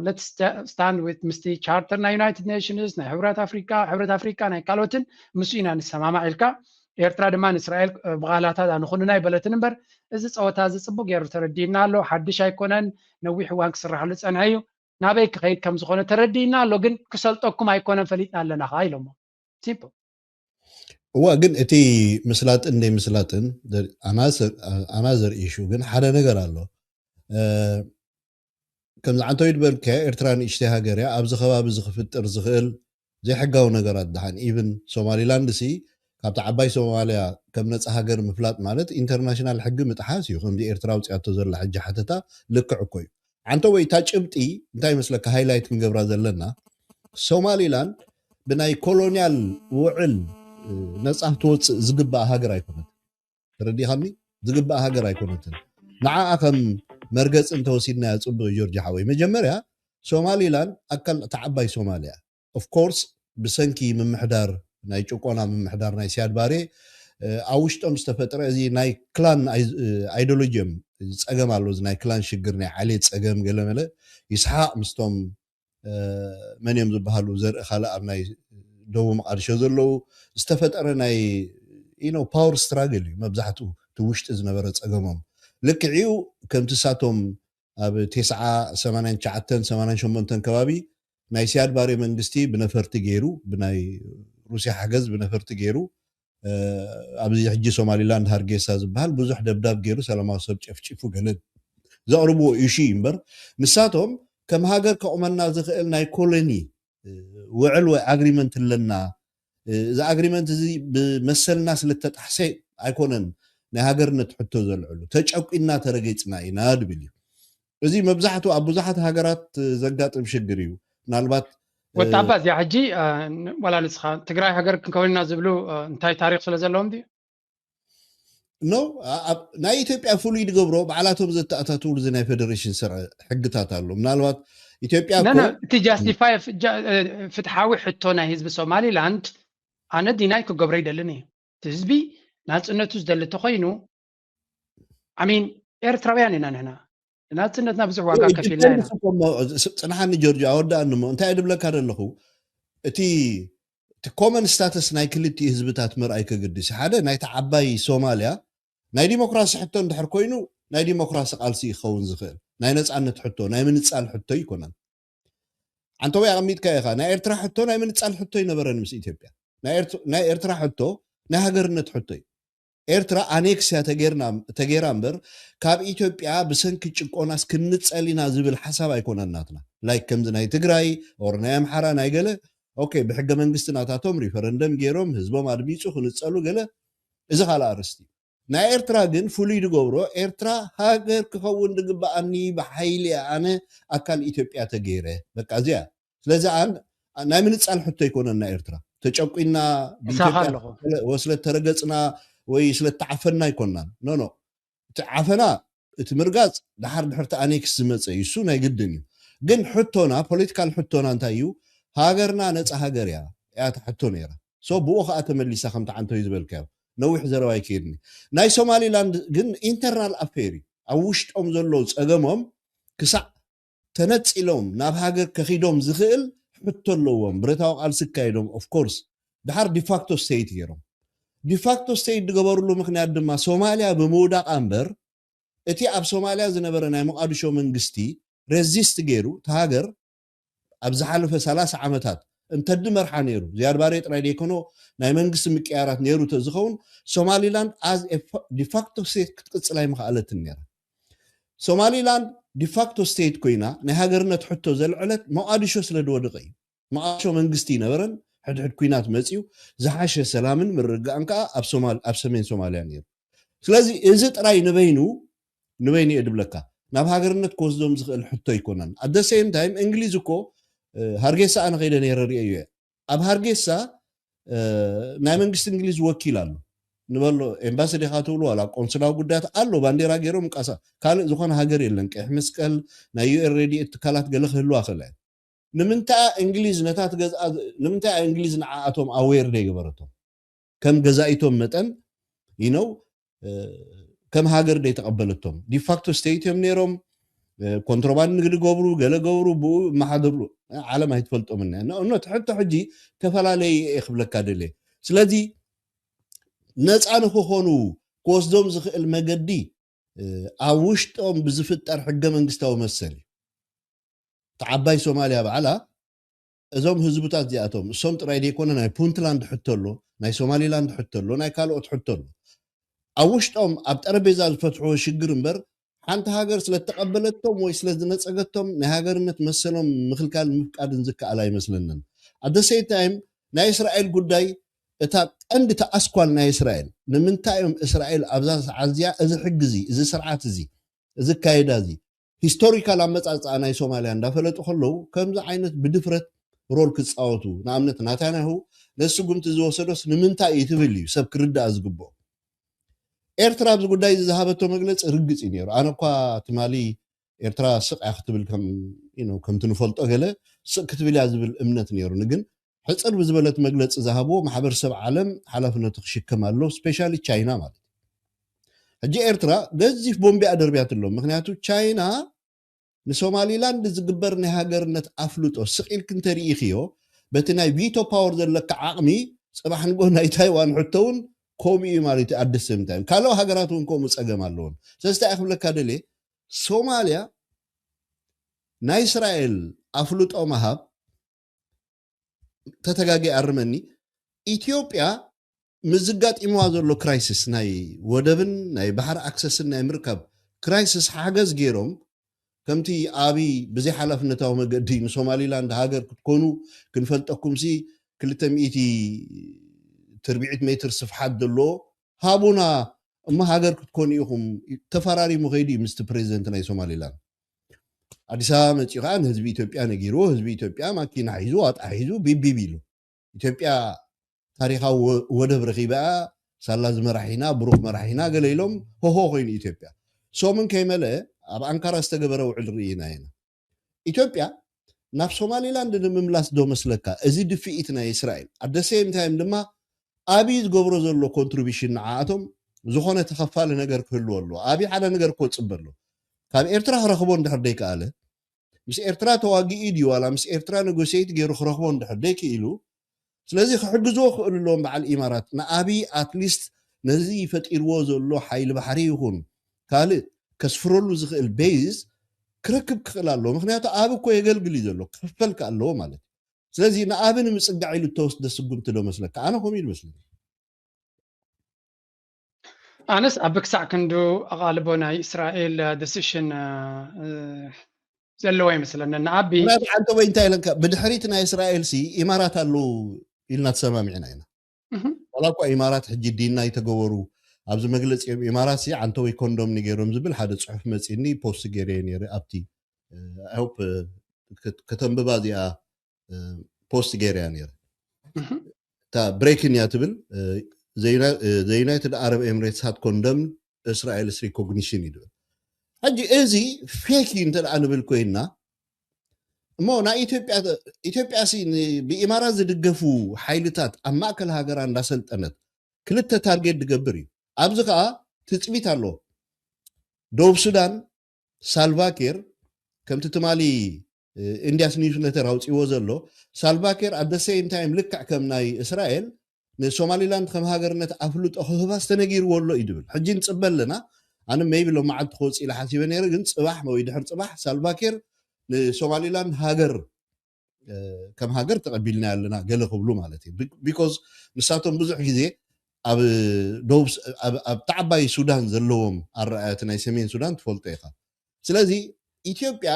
let's stand with ምስቲ ቻርተር ናይ ዩናይትድ ኔሽንስ፣ ናይ ሕብረት ኣፍሪካ፣ ሕብረት ኣፍሪካ ናይ ካልኦትን ምስ ኢና ንሰማማዕ ኢልካ ኤርትራ ድማ ንእስራኤል ብቓላታ ንኹንና ይበለትን እምበር እዚ ፀወታ እዚ ፅቡቅ ገይሩ ተረዲእና ኣሎ። ሓድሽ ኣይኮነን፣ ነዊሕ እዋን ክስራሕሉ ዝፀንሐ እዩ። ናበይ ክኸይድ ከም ዝኾነ ተረዲእና ኣሎ፣ ግን ክሰልጠኩም ኣይኮነን ፈሊጥና ኣለና ከዓ ኢሎሞ። Simple። እዋ ግን እቲ ምስላጥን እንደይ ምስላጥን ኣናዘር ኢሹ ግን ሓደ ነገር ኣሎ። ከምዚ ዓንተው ይድበልካ ኤርትራ ንእሽተይ ሃገር እያ። ኣብዚ ከባቢ እዚ ክፍጥር ዝኽእል ዘይሕጋዊ ነገራት ድሓን ኢቭን ሶማሊላንድ ሲ ካብቲ ዓባይ ሶማልያ ከም ነፃ ሃገር ምፍላጥ ማለት ኢንተርናሽናል ሕጊ ምጥሓስ እዩ። ከምዚ ኤርትራ ኣውፅኣቶ ዘላ ሕጂ ሓተታ ልክዕ እኮ እዩ። ዓንተ ወይ እታ ጭብጢ እንታይ መስለካ ሃይላይት ክንገብራ ዘለና ሶማሊላንድ ብናይ ኮሎኒያል ውዕል ነፃ ክትወፅእ ዝግባእ ሃገር ኣይኮነት። ተረዲኻኒ? ዝግባእ ሃገር ኣይኮነትን። ንዓኣ ከም መርገፂ እንተወሲድናያ ፅቡቅ እዩ ጆርጅ ሓወይ። መጀመርያ ሶማሊላንድ ኣካል እታ ዓባይ ሶማልያ ኦፍኮርስ ብሰንኪ ምምሕዳር ናይ ጭቆና ምምሕዳር ናይ ሲያድ ባሬ ኣብ ውሽጦም ዝተፈጥረ እዚ ናይ ክላን ኣይዲዮሎጂ እዮም። ፀገም ኣሎ፣ እዚ ናይ ክላን ሽግር ናይ ዓሌት ፀገም ገለመለ ይስሓቅ ምስቶም መን እዮም ዝበሃሉ ዘርኢ ካልእ ኣብ ናይ ደቡብ መቃድሾ ዘለዉ ዝተፈጠረ ናይ ኢኖ ፓወር ስትራግል እዩ። መብዛሕትኡ እቲ ውሽጢ ዝነበረ ፀገሞም ልክዕዩ ከምቲ ሳቶም ኣብ ቴስዓ ሰማንያን ትሽዓተን ሰማንያን ሸሞንተን ከባቢ ናይ ሲያድ ባሬ መንግስቲ ብነፈርቲ ገይሩ ብናይ ሩስያ ሓገዝ ብነፈርቲ ገይሩ ኣብዚ ሕጂ ሶማሊላንድ ሃርጌሳ ዝበሃል ብዙሕ ደብዳብ ገይሩ ሰላማዊ ሰብ ጨፍጪፉ ገለ ዘቕርብዎ ኢሹ እዩ እምበር ንሳቶም ከም ሃገር ከቑመና ዝኽእል ናይ ኮሎኒ ውዕል ወይ ኣግሪመንት ኣለና። እዚ ኣግሪመንት እዚ ብመሰልና ስለተጣሕሰ ኣይኮነን ናይ ሃገርነት ሕቶ ዘልዕሉ፣ ተጨቂና ተረጊፅና ኢና ድብል እዩ። እዚ መብዛሕትኡ ኣብ ብዙሓት ሃገራት ዘጋጥም ሽግር እዩ። ምናልባት ወጣባ እዚኣ ሕጂ ዋላ ንስኻ ትግራይ ሃገር ክንከውን ኢና ዝብሉ እንታይ ታሪክ ስለ ዘለዎም ድዩ? ኖ ናይ ኢትዮጵያ ፍሉይ ዝገብሮ ባዕላቶም ዘተኣታትውሉ ናይ ፌደሬሽን ስርዒ ሕግታት ኣሎ። ምናልባት ኢትዮጵያ እቲ ጃስቲፋይ ፍትሓዊ ሕቶ ናይ ህዝቢ ሶማሊላንድ ኣነ ዲናይ ክገብሮ ይደልን እዩ። እቲ ህዝቢ ናፅነቱ ዝደሊ ተኮይኑ ኣሚን ኤርትራውያን ኢና ንሕና ናፅነትና ብዙሕ ዋጋ ከፊልና ኢና። ፅንሓኒ ጆርጆ ኣወዳእኒ እሞ እንታይ ድብለካ ዘለኹ እቲ እቲ ኮመን ስታተስ ናይ ክልቲኡ ህዝብታት ምርኣይ ከግድስ ሓደ ናይቲ ዓባይ ሶማልያ ናይ ዲሞክራሲ ሕቶ እንድሕር ኮይኑ ናይ ዲሞክራሲ ቃልሲ ይኸውን ዝኽእል ናይ ነፃነት ሕቶ ናይ ምንፃል ሕቶ ይኮነን። ዓንተወይ ኣቐሚጥካ ኢኻ ናይ ኤርትራ ሕቶ ናይ ምንፃል ሕቶ ይነበረን ምስ ኢትዮጵያ ናይ ኤርትራ ሕቶ ናይ ሃገርነት ሕቶ እዩ። ኤርትራ ኣኔክስያ ተጌራ እምበር ካብ ኢትዮጵያ ብሰንኪ ጭቆናስ ክንንፀል ኢና ዝብል ሓሳብ ኣይኮነን ናትና። ላይክ ከምዚ ናይ ትግራይ ኦር ናይ ኣምሓራ ናይ ገለ ኦኬ ብሕገ መንግስቲ ናታቶም ሪፈረንደም ገይሮም ህዝቦም ኣድሚፁ ክንፀሉ ገለ እዚ ካልእ ኣርስቲ። ናይ ኤርትራ ግን ፍሉይ ዝገብሮ ኤርትራ ሃገር ክኸውን ዝግበኣኒ ብሓይሊ ኣነ ኣካል ኢትዮጵያ ተገይረ በቃ እዚያ ስለዚ ናይ ምንፃል ሕቶ ኣይኮነን ናይ ኤርትራ ተጨቁና ብኢትዮጵያ ስለተረገፅና ወይ ስለተዓፈና ኣይኮናን ኖ ኖ እቲ ዓፈና እቲ ምርጋፅ ድሓር ድሕርቲ ኣኔክስ ዝመፀ እዩ እሱ ናይ ግድን እዩ። ግን ሕቶና ፖለቲካል ሕቶና እንታይ እዩ? ሃገርና ነፃ ሃገር እያ እያ ሕቶ ነይራ። ሶ ብኡ ከዓ ተመሊሳ ከምቲ ዓንተዊ ዝበልካዮ ነዊሕ ዘረባ ይክየድኒ። ናይ ሶማሊላንድ ግን ኢንተርናል ኣፌር እዩ። ኣብ ውሽጦም ዘለዉ ፀገሞም ክሳዕ ተነፂሎም ናብ ሃገር ከኺዶም ዝኽእል ሕቶ ኣለዎም። ብረታዊ ቃልሲ ኣካይዶም ኦፍኮርስ ድሓር ዲፋክቶ ስቴት ገይሮም። ዲፋክቶ ስቴት ዝገበርሉ ምክንያት ድማ ሶማልያ ብምውዳቃ እምበር እቲ ኣብ ሶማልያ ዝነበረ ናይ ሞቃዲሾ መንግስቲ ሬዚስት ገይሩ እቲ ሃገር ኣብ ዝሓለፈ ሰላሳ ዓመታት እንተድመርሓ ነይሩ ዝያድ ባሬ ጥራይ ደይኮኖ ናይ መንግስቲ ምቅያራት ነይሩ ተዝኸውን ሶማሊላንድ ኣዝ ዲፋክቶ ስቴት ክትቅፅል ኣይምኽኣለትን ነይራ። ሶማሊላንድ ዲፋክቶ ስቴት ኮይና ናይ ሃገርነት ሕቶ ዘልዕለት ሞቃዲሾ ስለ ዝወደቀ እዩ። ሞቃዲሾ መንግስቲ ይነበረን ሕድሕድ ኩናት መፅዩ ዝሓሸ ሰላምን ምርግጋእን ከዓ ኣብ ሰሜን ሶማልያ ነይሩ። ስለዚ እዚ ጥራይ ንበይኑ ንበይኑ እየ ድብለካ ናብ ሃገርነት ክወስዶም ዝኽእል ሕቶ ኣይኮነን። ኣደ ሴም ታይም እንግሊዝ እኮ ሃርጌሳ ኣነ ከይደ ነይረ ርእየ እየ። ኣብ ሃርጌሳ ናይ መንግስቲ እንግሊዝ ወኪል ኣሎ ንበሎ ኤምባሲ ዲኻ ትብሉ ዋላ ቆንስላዊ ጉዳያት ኣሎ ባንዴራ ገይሮም ቃሳ ካልእ ዝኾነ ሃገር የለን። ቀይሕ መስቀል ናይ ዩኤን ረድኤት ትካላት ገለ ክህልዋ ክእለ ንምንታይ እንግሊዝ ነታ ትገዝኣ ንምንታይ እንግሊዝ ንዓኣቶም ኣዌር ደይገበረቶም ከም ገዛኢቶም መጠን you know ከም ሃገር ደይተቐበለቶም ዲፋክቶ ስቴት እዮም ነይሮም። ኮንትሮባንድ ንግዲ ገብሩ ገለ ገብሩ ብኡ መሓደሩ ዓለም ኣይትፈልጦምን እያ። ንእኖት ሕቶ ሕጂ ተፈላለየ እየ ክብለካ ደልየ። ስለዚ ነፃ ንክኾኑ ክወስዶም ዝኽእል መገዲ ኣብ ውሽጦም ብዝፍጠር ሕገ መንግስታዊ መሰል እዩ። እቲ ዓባይ ሶማልያ ባዕላ እዞም ህዝብታት እዚኣቶም እሶም ጥራይ ዘይኮነ ናይ ፑንትላንድ ሕቶ ኣሎ፣ ናይ ሶማሊላንድ ሕቶ ኣሎ፣ ናይ ካልኦት ሕቶ ኣሎ። ኣብ ውሽጦም ኣብ ጠረጴዛ ዝፈትሕዎ ሽግር እምበር ሓንቲ ሃገር ስለተቐበለቶም ወይ ስለዝነፀገቶም ናይ ሃገርነት መሰሎም ምኽልካል ምፍቃድን ዝከኣል ኣይመስለንን። ኣደ ሴም ታይም ናይ እስራኤል ጉዳይ እታ ቀንዲ ተኣስኳል ናይ እስራኤል ንምንታይ እዮም እስራኤል ኣብዛ ሰዓት እዚኣ እዚ ሕጊ እዚ እዚ ስርዓት እዚ እዚ ካይዳ እዚ ሂስቶሪካል ኣመፃፅኣ ናይ ሶማልያ እንዳፈለጡ ከለዉ ከምዚ ዓይነት ብድፍረት ሮል ክፃወቱ ንኣብነት ናታንያሁ ነዚ ስጉምቲ ዝወሰዶስ ንምንታይ እዩ ትብል እዩ ሰብ ክርዳእ ዝግብኦ። ኤርትራ ኣብዚ ጉዳይ እዚ ዝሃበቶ መግለፂ ርግፅ እዩ ነይሩ። ኣነ እኳ ትማሊ ኤርትራ ስቕ እያ ክትብል ከምቲ ንፈልጦ ገለ ስቕ ክትብል እያ ዝብል እምነት ነይሩኒ ግን ሕፅር ብዝበለት መግለፂ ዝሃብዎ ማሕበረሰብ ዓለም ሓላፍነቱ ክሽከም ኣሎ ስፔሻሊ ቻይና ማለት እዩ። ሕጂ ኤርትራ ገዚፍ ቦምቢ ኣደርብያትሎም ምክንያቱ ቻይና ንሶማሊላንድ ዝግበር ናይ ሃገርነት ኣፍልጦ ስቕ ኢልክ እንተርኢኽዮ በቲ ናይ ቪቶ ፓወር ዘለካ ዓቕሚ ፅባሕ ንጎ ናይ ታይዋን ሕቶ እውን ከምኡ እዩ ማለት እዩ ኣደሰምታ ካልኦ ሃገራት እውን ከምኡ ፀገም ኣለዎን ስለዚ እንታይ ክብለካ ደልየ ሶማልያ ናይ እስራኤል ኣፍልጦ ምሃብ ተተጋጊ ኣርመኒ ኢትዮጵያ ምስ ዝጋጢምዋ ዘሎ ክራይሲስ ናይ ወደብን ናይ ባሕሪ ኣክሰስን ናይ ምርካብ ክራይሲስ ሓገዝ ገይሮም ከምቲ ኣብይ ብዘይ ሓላፍነታዊ መገዲ ንሶማሊላንድ ሃገር ክትኮኑ ክንፈልጠኩም ሲ ክልተ ሚእቲ ትርቢዒት ሜትር ስፍሓት ዘለዎ ሃቡና እሞ ሃገር ክትኮኑ ኢኹም ተፈራሪሙ ከይዱ እዩ ምስቲ ፕሬዚደንት ናይ ሶማሊላንድ ኣዲስ ኣበባ መፂኡ ከዓ ንህዝቢ ኢትዮጵያ ነጊርዎ፣ ህዝቢ ኢትዮጵያ ማኪና ሒዙ፣ ዋጣ ሒዙ፣ ቢቢብ ኢሉ። ኢትዮጵያ ታሪኻዊ ወ- ወደብ ረኺባ፣ ሳላ ዝመራሒና፣ ብሩኽ መራሒና፣ ገለ ኢሎም ሆሆ ኮይኑ ኢትዮጵያ። ሶምን ከይመለ ኣብ ኣንካራ ዝተገበረ ውዕል ርኢና ኢና። ኢትዮጵያ ናብ ሶማሊላንድ ንምምላስ ዶ መስለካ? እዚ ድፍኢት ናይ እስራኤል። ኣደ ሴም ታይም ድማ ኣብይ ዝገብሮ ዘሎ ኮንትሪቢሽን ንዓኣቶም ዝኾነ ተኸፋሊ ነገር ክህልዎ ኣለዎ። ኣብይ ሓደ ነገር ክወፅእ ኣሎ። ካብ ኤርትራ ክረኽቦ እንድሕር ደይከኣለ፣ ምስ ኤርትራ ተዋጊኡ ድዩ ዋላ ምስ ኤርትራ ኔጎሽየት ገይሩ ክረኽቦ እንድሕር ደይክኢሉ፣ ስለዚ ክሕግዝዎ ክኽእሉ ኣለዎም በዓል ኢማራት። ንኣብይ ኣትሊስት ነዚ ፈጢርዎ ዘሎ ሓይሊ ባሕሪ ይኹን ካልእ ከስፍረሉ ዝኽእል ቤዝ ክረክብ ክኽእል ኣለዎ። ምክንያቱ ኣብ እኮ የገልግል እዩ ዘሎ፣ ክኽፈል ከ ኣለዎ ማለት እዩ። ስለዚ ንኣብ ንምፅጋዕ ኢሉ እተወስደ ስጉምቲ ዶ መስለካ? ኣነ ከምኡ ኢሉ መስለኒ። ኣነስ ኣብ ክሳዕ ክንዱ ኣቓልቦ ናይ እስራኤል ደሲሽን ዘለዎ ይመስለኒ። ንኣቢ ምክንያቱ ዓንተ ወይ እንታይ ኢለካ ብድሕሪት ናይ እስራኤል ሲ ኢማራት ኣለዉ ኢልና ተሰማሚዕና ኢና። ዋላ እኳ ኢማራት ሕጂ ዲና ይተገበሩ ኣብዚ መግለፂ እዮም ኢማራት ሲ ዓንተ ወይ ኮንዶም ንገይሮም ዝብል ሓደ ፅሑፍ መፂኒ ፖስት ገይረ ነይረ ኣብቲ ሆፕ ከተንብባ እዚኣ ፖስት ገይረ እያ ነይረ። እታ ብሬኪን እያ ትብል። The United Arab Emirates had condemned Israel's recognition እዩ ትብል። ሕጂ እዚ ፌክ እዩ እንተ ደኣ ንብል ኮይንና እሞ ናይ ኢትዮጵያ ኢትዮጵያ ሲ ን- ብኢማራት ዝድገፉ ሓይልታት ኣብ ማእከል ሃገራ እንዳሰልጠነት ክልተ ታርጌት ዝገብር እዩ። ኣብዚ ከዓ ትፅቢት ኣሎ። ደቡብ ሱዳን ሳልቫኪር ከምቲ ትማሊ ኢንዲያስ ኒውስ ሌተር ኣውፅዎ ዘሎ ሳልቫኪር ኣደ ሴም ታይም ልክዕ ከም ናይ እስራኤል ንሶማሊላንድ ከም ሃገርነት ኣፍልጦ ክህባ ዝተነጊርዎ ኣሎ እዩ ዝብል። ሕጂ ንፅበ ኣለና። ኣነ ሜይቢ ሎም መዓልቲ ክወፅእ ኢለ ሓሲበ ነይረ፣ ግን ፅባሕ ወይ ድሕር ፅባሕ ሳልቫኪር ንሶማሊላንድ ሃገር ከም ሃገር ተቐቢልና ኣለና ገለ ክብሉ ማለት እዩ። ቢኮዝ ንሳቶም ብዙሕ ግዜ ኣብ ደቡብ ኣብቲ ዓባይ ሱዳን ዘለዎም ኣረኣያት ናይ ሰሜን ሱዳን ትፈልጦ ኢኻ። ስለዚ ኢትዮጵያ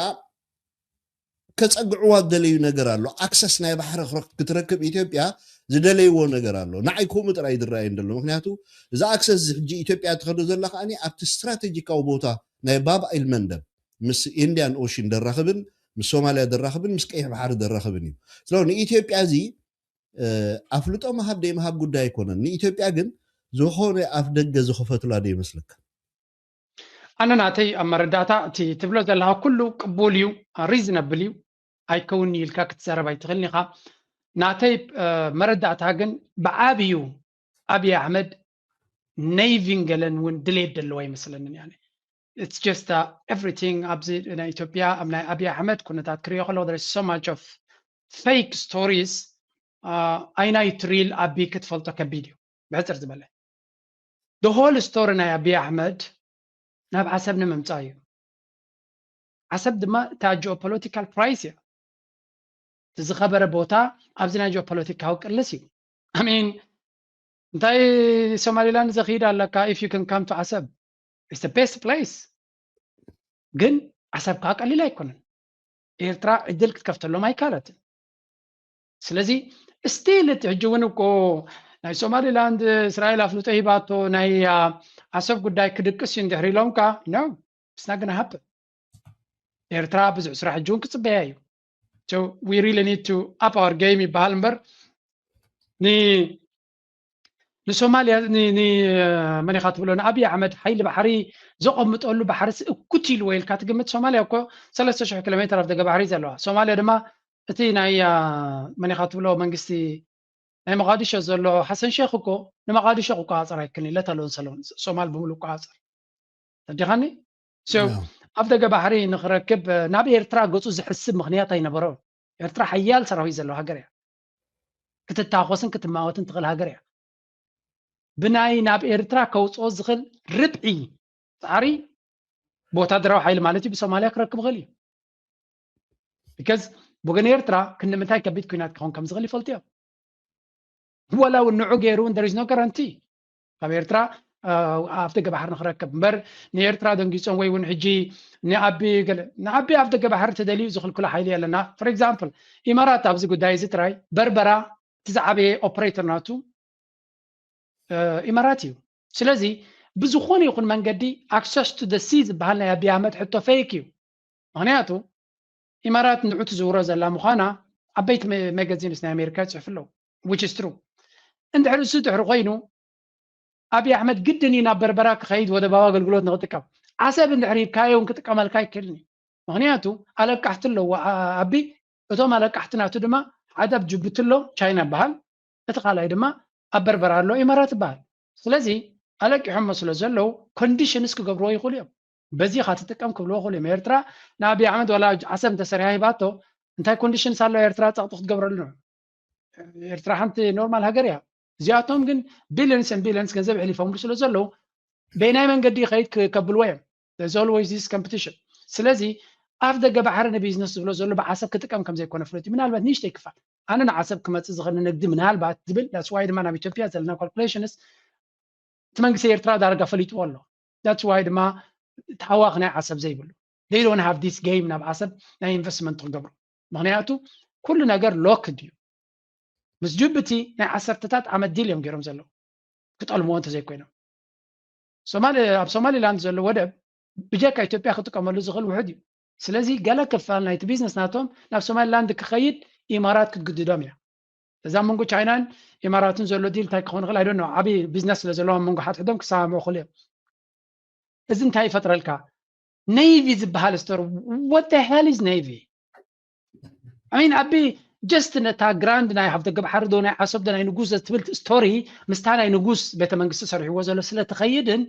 ከፀግዕዋ ዝደለዩ ነገር ኣሎ። ኣክሰስ ናይ ባሕሪ ክትረክብ ኢትዮጵያ ዝደለይዎ ነገር ኣሎ። ንዓይ ከምኡ ጥራይ ዝረኣየ እንደሎ። ምክንያቱ እዚ ኣክሰስ እዚ ሕጂ ኢትዮጵያ ትኸዶ ዘላ ከኣ ኣብቲ ስትራቴጂካዊ ቦታ ናይ ባብ ኤልመንደብ ምስ ኢንዲያን ኦሽን ደራኽብን ምስ ሶማልያ ደራኽብን ምስ ቀይሕ ባሕሪ ደራኽብን እዩ። ስለ ንኢትዮጵያ እዚ ኣፍልጦ ምሃብ ደይ ምሃብ ጉዳይ ኣይኮነን። ንኢትዮጵያ ግን ዝኾነ ኣፍ ደገ ዝኸፈቱላ ዶ ይመስለካ? ኣነ ናተይ ኣብ መረዳእታ እቲ ትብሎ ዘለካ ኩሉ ቅቡል እዩ፣ ሪዝነብል እዩ፣ ኣይከውን እዩ ኢልካ ክትዛረብ ኣይትኽእልን ኢኻ። ናተይ መረዳእታ ግን ብዓብዩ ኣብይ ኣሕመድ ኔቪን ገለን እውን ድሌት ዘለዎ ኣይመስለንን። ያኔ it's just everything ኣብዚ ናይ ኢትዮጵያ ኣብ ናይ ኣብይ ኣሕመድ ኩነታት ክሪኦ ከለኩ there is so much of fake stories። ኣይናይ ትሪል ኣቢ ክትፈልጦ ከቢድ እዩ። ብሕፅር ዝበለ ሆል ስቶሪ ናይ ኣብይ ኣሕመድ ናብ ዓሰብ ንምምፃእ እዩ። ዓሰብ ድማ እታ ጂኦፖለቲካል ፕራይስ እያ። እቲ ዝኸበረ ቦታ ኣብዚ ናይ ጂኦፖለቲካዊ ቅልስ እዩ። ኣሚን እንታይ ሶማሊላንድ ዘኽይድ ኣለካ? If you can come to ዓሰብ, it's the best place። ግን ዓሰብ ከዓ ቀሊል ኣይኮነን። ኤርትራ ዕድል ክትከፍተሎም ኣይካለትን። ስለዚ ስቲል እቲ ሕጂ እውን እኮ ናይ ሶማሊላንድ እስራኤል ኣፍልጦ ሂባቶ ናይ ዓሰብ ጉዳይ ክድቅስ እዩ እንድሕር ኢሎም ከዓ no, it's not gonna happen። ኤርትራ ብዙሕ ስራሕ ሕጂ እውን ክፅበያ እዩ። So we really need to up our game ይበሃል እምበር ንሶማልያ መን ኢኻ ትብሎ ንኣብይ ኣሕመድ ሓይሊ ባሕሪ ዘቐምጠሉ ባሕሪ እኩት ኢልዎ ኢልካ ትግምት? ሶማልያ እኮ ሰለስተ ሽሕ ኪሎ ሜትር ኣፍደገ ባሕሪ ዘለዋ። ሶማልያ ድማ እቲ ናይ መን ኢኻ ትብሎ መንግስቲ ናይ መቃዲሾ ዘሎ ሓሰን ሼክ እኮ ንመቃዲሾ ክቆፃፀር ኣይክልን ኢለ ተለውን ሰለውን ሶማል ብምሉእ ቆፃፀር ተዲኻኒ። ኣፍደገ ባሕሪ ንክረክብ ናብ ኤርትራ ገፁ ዝሕስብ ምክንያት ኣይነበሮን። ኤርትራ ሓያል ሰራዊት ዘለዋ ሃገር እያ። ክትታኮስን ክትማወትን ትኽእል ሃገር እያ። ብናይ ናብ ኤርትራ ከውፅኦ ዝኽእል ርብዒ ፃዕሪ ብወታደራዊ ሓይሊ ማለት እዩ ብሶማልያ ክረክብ ይኽእል እዩ። ቢካዝ ብወገን ኤርትራ ክንዲ ምንታይ ከቢድ ኩናት ክኾን ከም ዝኽእል ይፈልጡ እዮም። ወላ እውን ንዑ ገይሩ እውን there is no guarantee ካብ ኤርትራ ኣፍደገ ባሕሪ ንክረክብ እምበር ንኤርትራ ደንጊፆም ወይ እውን ሕጂ ንኣቢ ገለ ንኣቢ ኣፍደገ ባሕሪ ተደልዩ ዝኽልክሎ ሓይሊ የለና። For example ኢማራት ኣብዚ ጉዳይ እዚ ጥራይ በርበራ እቲ ዝዓበየ ኦፕሬተር ናቱ ኢማራት እዩ። ስለዚ ብዝኾነ ይኹን መንገዲ access to the sea ዝበሃል ናይ ኣቢ ኣሕመድ ሕቶ ፌክ እዩ። ምክንያቱ ኢማራት ንዑ ትዝውሮ ዘላ ምዃና ዓበይቲ መ- መጋዚንስ ናይ ኣሜሪካ ይፅሕፉ ኣለዉ። Which is true። እንድሕር እሱ ድሕሪ ኮይኑ ኣብይ ኣሕመድ ግድን እዩ ናብ በርበራ ክኸይድ ወደባዊ ኣገልግሎት ንክጥቀም። ዓሰብ እንድሕር ሂብካዮ እውን ክጥቀመልካ ኣይክእልን እዩ። ምክንያቱ ኣለቃሕቲ ኣለዎ። ኣ- ኣቢ እቶም ኣለቃሕቲ ናቱ ድማ ሓደ ኣብ ጅቡቲ ኣሎ፣ ቻይና ይበሃል፣ እቲ ካልኣይ ድማ ኣብ በርበራ ኣሎ፣ ኢማራት ይበሃል። ስለዚ ኣለቂሖሞ ስለ ዘለዉ ኮንዲሽንስ ክገብርዎ ይኽእሉ እዮም። በዚ ኢኻ ትጥቀም ክብልዎ ይኽእሉ እዮም። ኤርትራ ንኣብይ ኣሕመድ ዋላ ዓሰብ እንተሰሪሓ ሂባቶ እንታይ ኮንዲሽንስ ኣለዋ ኤርትራ ጸቕጢ ክትገብረሉ? ኤርትራ ሓንቲ ኖርማል ሃገር እያ። እዚኣቶም ግን ቢልንስ ን ቢልንስ ገንዘብ ኣሕሊፎምሉ ስለ ዘለዉ በይናይ መንገዲ ይኸይድ ክ- ከብልዎ እዮም። There's always this competition። ስለዚ ኣፍ ደገ ባሕሪ ንቢዝነስ ዝብሎ ዘሎ ብዓሰብ ክጥቀም ከም ዘይኮነ ፍለጥ እዩ። ምናልባት ንእሽተይ ክፋል ኣነ ንዓሰብ ክመጽእ ዝኽእል ንንግዲ ምናልባት ዝብል that's why ድማ ናብ ኢትዮጵያ ዘለና ካልኩሌሽንስ እቲ መንግስቲ ኤርትራ ዳርጋ ፈሊጥዎ ኣሎ። That's why ድማ ተሃዋኽ ናይ ዓሰብ ዘይብሉ they don't have this game ናብ ዓሰብ ናይ ኢንቨስትመንት ክገብሩ። ምክንያቱ ኩሉ ነገር ሎክድ እዩ። ምስ ጅቡቲ ናይ ዓሰርተታት ዓመት ዲል እዮም ገይሮም ዘለዉ ክጠልምዎ እንተዘይኮይኖም። ሶማሊ ኣብ ሶማሊላንድ ዘሎ ወደብ ብጀካ ኢትዮጵያ ክጥቀመሉ ዝኽእል ውሑድ እዩ። ስለዚ ገለ ክፋል ናይቲ ቢዝነስ ናቶም ናብ ሶማሊላንድ ክኸይድ ኢማራት ክትግድዶም እያ። እዛ መንጎ ቻይናን ኢማራትን ዘሎ ዲል እንታይ ክኸውን ይኽእል ኣይዶኖ። ዓብዪ ቢዝነስ ስለ ዘለዎም መንጎ ሓድሕዶም ክሰማምዑ ይኽእሉ እዮም። እዚ እንታይ ይፈጥረልካ? ኔቪ ዝበሃል ስቶር what the hell is ኔቪ? I mean ኣቢ ጀስት ነታ ግራንድ ናይ ሃፍተ ገብሓሪ ዶ ናይ ዓሰብ ዶ ናይ ንጉስ ዘትብል ስቶሪ ምስታ ናይ ንጉስ ቤተ መንግስቲ ሰሪሕዎ ዘሎ ስለትኸይድን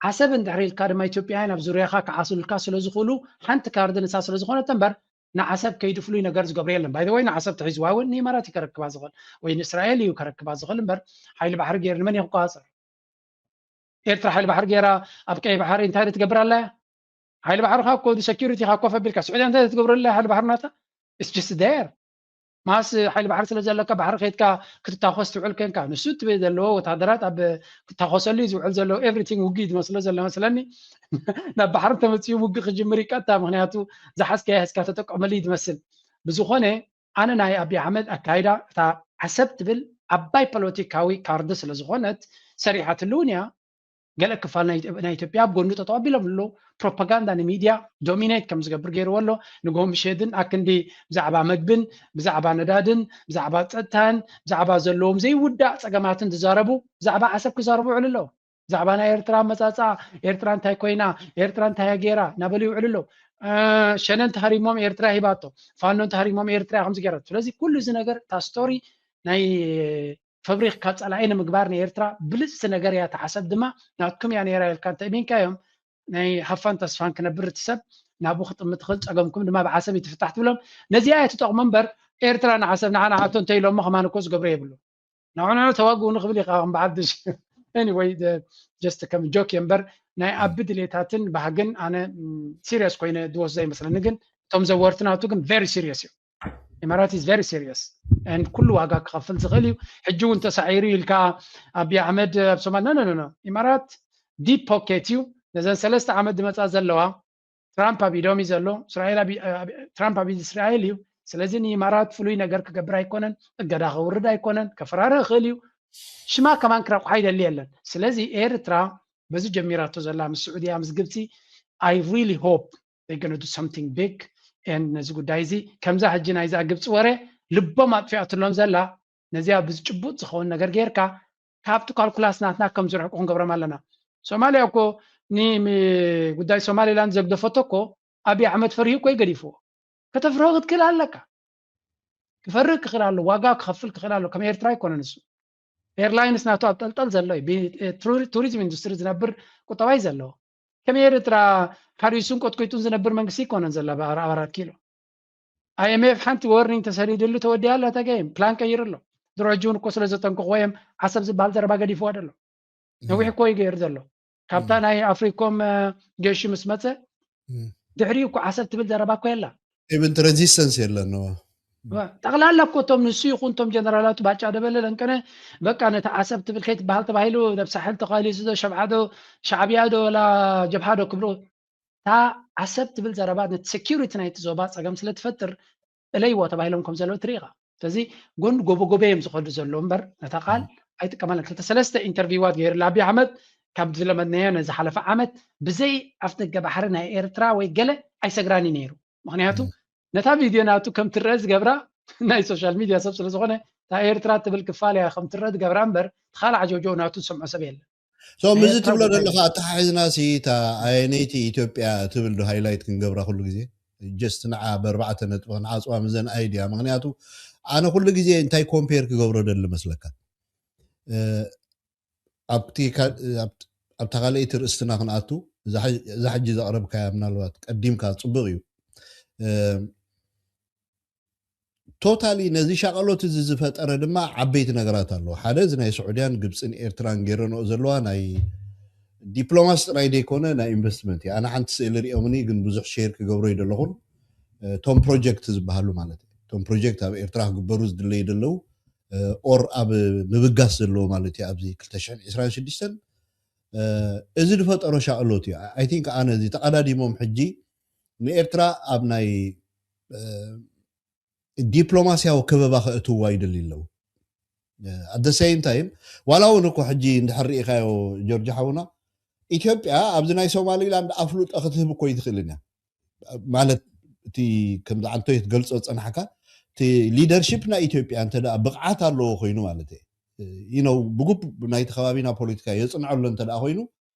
ዓሰብ እንድሕር ኢልካ ድማ ኢትዮጵያውያን ኣብ ዙርያኻ ክዓስሉልካ ስለ ዝኽእሉ ሓንቲ ካርድ ንሳ ስለ ዝኾነት እምበር ንዓሰብ ከይዱ ፍሉይ ነገር ዝገብሮ የለን። ባይ ወይ ንዓሰብ ተሒዝዋ እውን ንኢማራት እዩ ከረክባ ዝኽእል ወይ ንእስራኤል እዩ ከረክባ ዝኽእል እምበር ሓይሊ ባሕሪ ገይሩ ንመን እዩ ክቆፃፀር? ኤርትራ ሓይሊ ባሕሪ ገይራ ኣብ ቀይ ባሕሪ እንታይ ትገብር ኣላ? ሓይሊ ባሕርኻ እኮ ሴኪሪቲኻ ኮፍ ኣቢልካ ስዑድያ እንታይ ትገብረላ ሓይሊ ባሕሪ ናታ? It's just there። ማስ ሓይሊ ባሕሪ ስለ ዘለካ ባሕሪ ከይድካ ክትታኾስ ትውዕል ኮንካ ንሱ ትብል ዘለዎ ወታደራት ኣብ ክታኾሰሉ እዩ ዝውዕል ዘሎ። ኤቭሪቲንግ ውግእ ዝመስሎ ዘሎ መስለኒ ናብ ባሕሪ ተመፅኡ ውግእ ክጅምር ይቀጣ። ምክንያቱ ዝሓዝካዮ ሒዝካ ተጠቀመሉ እዩ ዝመስል። ብዝኾነ ኣነ ናይ ኣቢ ኣሕመድ ኣካይዳ እታ ዓሰብ ትብል ዓባይ ፖለቲካዊ ካርድ ስለ ዝኾነት ሰሪሓትሉ እውን እያ። ገለ ክፋል ናይ ኢትዮ- ናይ ኢትዮጵያ ኣብ ጎኑ ጠጠው ኣቢሎም ኣለዉ። ፕሮፓጋንዳ ንሚድያ ዶሚኔት ከም ዝገብር ገይርዎ ኣሎ። ንግሆ ምሸትን ኣክንዲ ብዛዕባ መግብን ብዛዕባ ነዳድን ብዛዕባ ፀጥታን ብዛዕባ ዘለዎም ዘይውዳእ ፀገማትን ዝዛረቡ ብዛዕባ ዓሰብ ክዛረቡ ይውዕሉ ኣለዉ። ብዛዕባ ናይ ኤርትራ ኣመፃፃ ኤርትራ እንታይ ኮይና ኤርትራ እንታይ ገይራ እናበሉ ይውዕሉ ኣለዉ። ሸነን ተሃሪሞም ኤርትራ ሂባቶ ፋኖን ተሃሪሞም ኤርትራ ከምዚ ገይራ ስለዚ ኩሉ እዚ ነገር እታ ስቶሪ ናይ ፈብሪክካ ፀላኢ ንምግባር ንኤርትራ ብልፅቲ ነገር እያ ተዓሰብ ድማ ናትኩም እያ ነይራ ኢልካ እንተእሚንካዮም ናይ ሃፋን ተስፋን ክነብር እቲ ሰብ ናብኡ ክጥምት ክእል ፀገምኩም ድማ ብዓሰብ ይትፍታሕ ትብሎም ነዚኣ እያ ትጠቕሞ እምበር ኤርትራ ንዓሰብ ንዓ ንዓቶ እንተ ኢሎሞ ከማን እኮ ዝገብሮ የብሉ ንዕና ተዋግኡ ንክብል ኢኻ ከም በዓል ድሽ anyway just ከም ጆክ እምበር ናይ ኣቢ ድሌታትን ባህግን ኣነ ሲሪየስ ኮይነ ድወስዶ ይመስለኒ ግን እቶም ዘወርቲ ናቱ ግን very serious እዩ ኢማራት is very serious and ኩሉ ዋጋ ክኸፍል ዝኽእል እዩ ሕጂ እውን ተሳዒሩ ኢልካ ኣቢ ኣሕመድ ኣብ ሶማል ኖ ኖ ኢማራት ዲፕ ፖኬት እዩ ነዘን ሰለስተ ዓመት ዝመፃ ዘለዋ ትራምፕ ኣብ ኢዶም እዩ ዘሎ እስራኤል ትራምፕ ኣብ ኢድ እስራኤል እዩ ስለዚ ንኢማራት ፍሉይ ነገር ክገብር ኣይኮነን እገዳ ከውርድ ኣይኮነን ከፈራርህ ይኽእል እዩ ሽማ ከማን ክረቑሓ ይደሊ የለን ስለዚ ኤርትራ በዚ ጀሚራቶ ዘላ ምስ ስዑድያ ምስ ግብፂ I really hope they gonna do something big ነዚ ጉዳይ እዚ ከምዛ ሕጂ ናይዛ ግብፂ ወረ ልቦም ኣጥፊኣትሎም ዘላ ነዚኣ ብዝጭቡጥ ዝኸውን ነገር ጌርካ ካብቲ ካልኩላስ ናትና ከም ዝርሕቁ ክንገብሮም ኣለና ሶማልያ እኮ ጉዳይ ሶማሊላንድ ዘግደፈቶ እኮ ኣብይ ኣሕመድ ፈሪሁ እኮ ይገዲፍዎ ከተፍርሆ ክትክእል ኣለካ ክፈርህ ክኽእል ኣሎ ዋጋ ክኸፍል ክኽእል ኣሎ ከም ኤርትራ ኣይኮነን እሱ ኤርላይንስ ናቱ ኣብ ጠልጠል ዘሎ እዩ ቱሪዝም ኢንዱስትሪ ዝነብር ቁጠባይ ዘለዎ ከም ኤርትራ ሓሪሱን ቆጥቂጡን ዝነብር መንግስቲ ይኮነን ዘሎ ኣብ ኣራት ኪሎ ኣይኤምኤፍ ሓንቲ ወርኒንግ ተሰዲድሉ ተወዲያ ኣሎ ተገይም ፕላን ቀይሩ ኣሎ ድሮ ሕጂ እውን እኮ ስለ ዘጠንቅቆ እዮም ዓሰብ ዝበሃል ዘረባ ገዲፍዋ ደሎ ነዊሕ እኮ ይገይር ዘሎ ካብታ ናይ ኣፍሪኮም ገሹ ምስ መፀ ድሕሪኡ እኮ ዓሰብ ትብል ዘረባ እኮ የላ even resistance የለን ጠቕላላ እኮ እቶም ንሱ ይኹን እቶም ጀነራላቱ ባጫ ደበለ ለንቀነ በቃ ነቲ ዓሰብ ትብል ከይትበሃል ተባሂሉ ናብ ሳሕል ተኻሊሱ ዶ ሸብዓ ዶ ሻዕብያ ዶ ወላ ጀብሃ ዶ ክብሉ እታ ዓሰብ ትብል ዘረባ ነቲ ሴኪሪቲ ናይቲ ዞባ ፀገም ስለ ትፈጥር እለይዎ ተባሂሎም ከም ዘለዉ ትርኢ ኢኻ ስለዚ ጎን ጎበጎበ እዮም ዝኸዱ ዘለዉ እምበር ነታ ቃል ኣይጥቀመለን ክልተ ሰለስተ ኢንተርቪዋት ገይሩ ኣቢ ኣሕመድ ካብ ዝለመድናዮ ነዝሓለፈ ዓመት ብዘይ ኣፍ ደገ ባሕሪ ናይ ኤርትራ ወይ ገለ ኣይሰግራኒ ነይሩ ምክንያቱ ነታ ቪድዮ ናቱ ከም ትረአ ዝገብራ ናይ ሶሻል ሚድያ ሰብ ስለ ዝኾነ፣ እታ ኤርትራ ትብል ክፋል እያ ከም ትረአ ዝገብራ እምበር፣ እቲ ካልእ ዓጀውጀው ናቱ ዝሰምዖ ሰብ የለን። So ናይ ምዚ ኤርትራ ትብሎ ጉዳይ ዘለኻ ኣተሓሒዝና ሲ እታ ኣየነይቲ ኢትዮጵያ ትብል ዶ ሃይላይት ክንገብራ ኩሉ ግዜ? ጀስት ንዓ ብኣርባዕተ ነጥቢ ክንዓፅዋ ምዘን ኣይድያ። ምክንያቱ ኣነ ኩሉ ግዜ እንታይ ኮምፔር ክገብሮ ደሊ መስለካ? እ፣ ኣብቲ ካ- ኣብ- ኣብታ ካልኣይቲ ርእስትና ክንኣቱ፣ እዛ ሐ- እዛ ሕጂ ዘቕረብካያ ምናልባት ቀዲምካ ፅቡቕ እዩ። እ፣ ቶታሊ ነዚ ሻቐሎት እዚ ዝፈጠረ ድማ ዓበይቲ ነገራት ኣለዎ። ሓደ፣ እዚ ናይ ስዑድያን ግብፅን ኤርትራን ገይረንኦ ዘለዋ ናይ ዲፕሎማሲ ጥራይ ዘይኮነ ናይ ኢንቨስትመንት እዩ። ኣነ ሓንቲ ስእሊ ሪኦምኒ፣ ግን ብዙሕ ሼር ክገብሮ ይደለኹን፣ እቶም ፕሮጀክት ዝበሃሉ ማለት እዩ። እቶም ፕሮጀክት ኣብ ኤርትራ ክግበሩ ዝድለዩ ደለዉ፣ ኦር ኣብ ምብጋስ ዘለዎ ማለት እዩ። ኣብዚ ክልተ ሽሕን ዕስራን ሽዱሽተን እዚ ዝፈጠሮ ሻቕሎት እዩ። ኣይ ቲንክ ኣነ እዚ ተቐዳዲሞም ሕጂ ንኤርትራ ኣብ ናይ እ፣ ዲፕሎማሲያዊ ከበባ ከእትዋ ይደልዩ ኣለዉ። ኣደ ሴም ታይም፣ ዋላ እውን እኮ ሕጂ እንድሕር ርኢኻዮ ጆርጅ ሓውና፣ ኢትዮጵያ ኣብዚ ናይ ሶማሊላንድ ኣፍልጦ ክትህብ እኮ ይትኽእልን እያ። ማለት እቲ ከምዚ ዓንቶ ትገልጾ ዝጸናሕካ፣ እቲ ሊደርሺፕ ናይ ኢትዮጵያ እንተ ደኣ ብቕዓት ኣለዎ ኮይኑ ማለት እዩ፣ you know፣ ብግቡእ ናይቲ ከባቢና ፖለቲካ የጽንዐሎ እንተ ደኣ ኮይኑ፣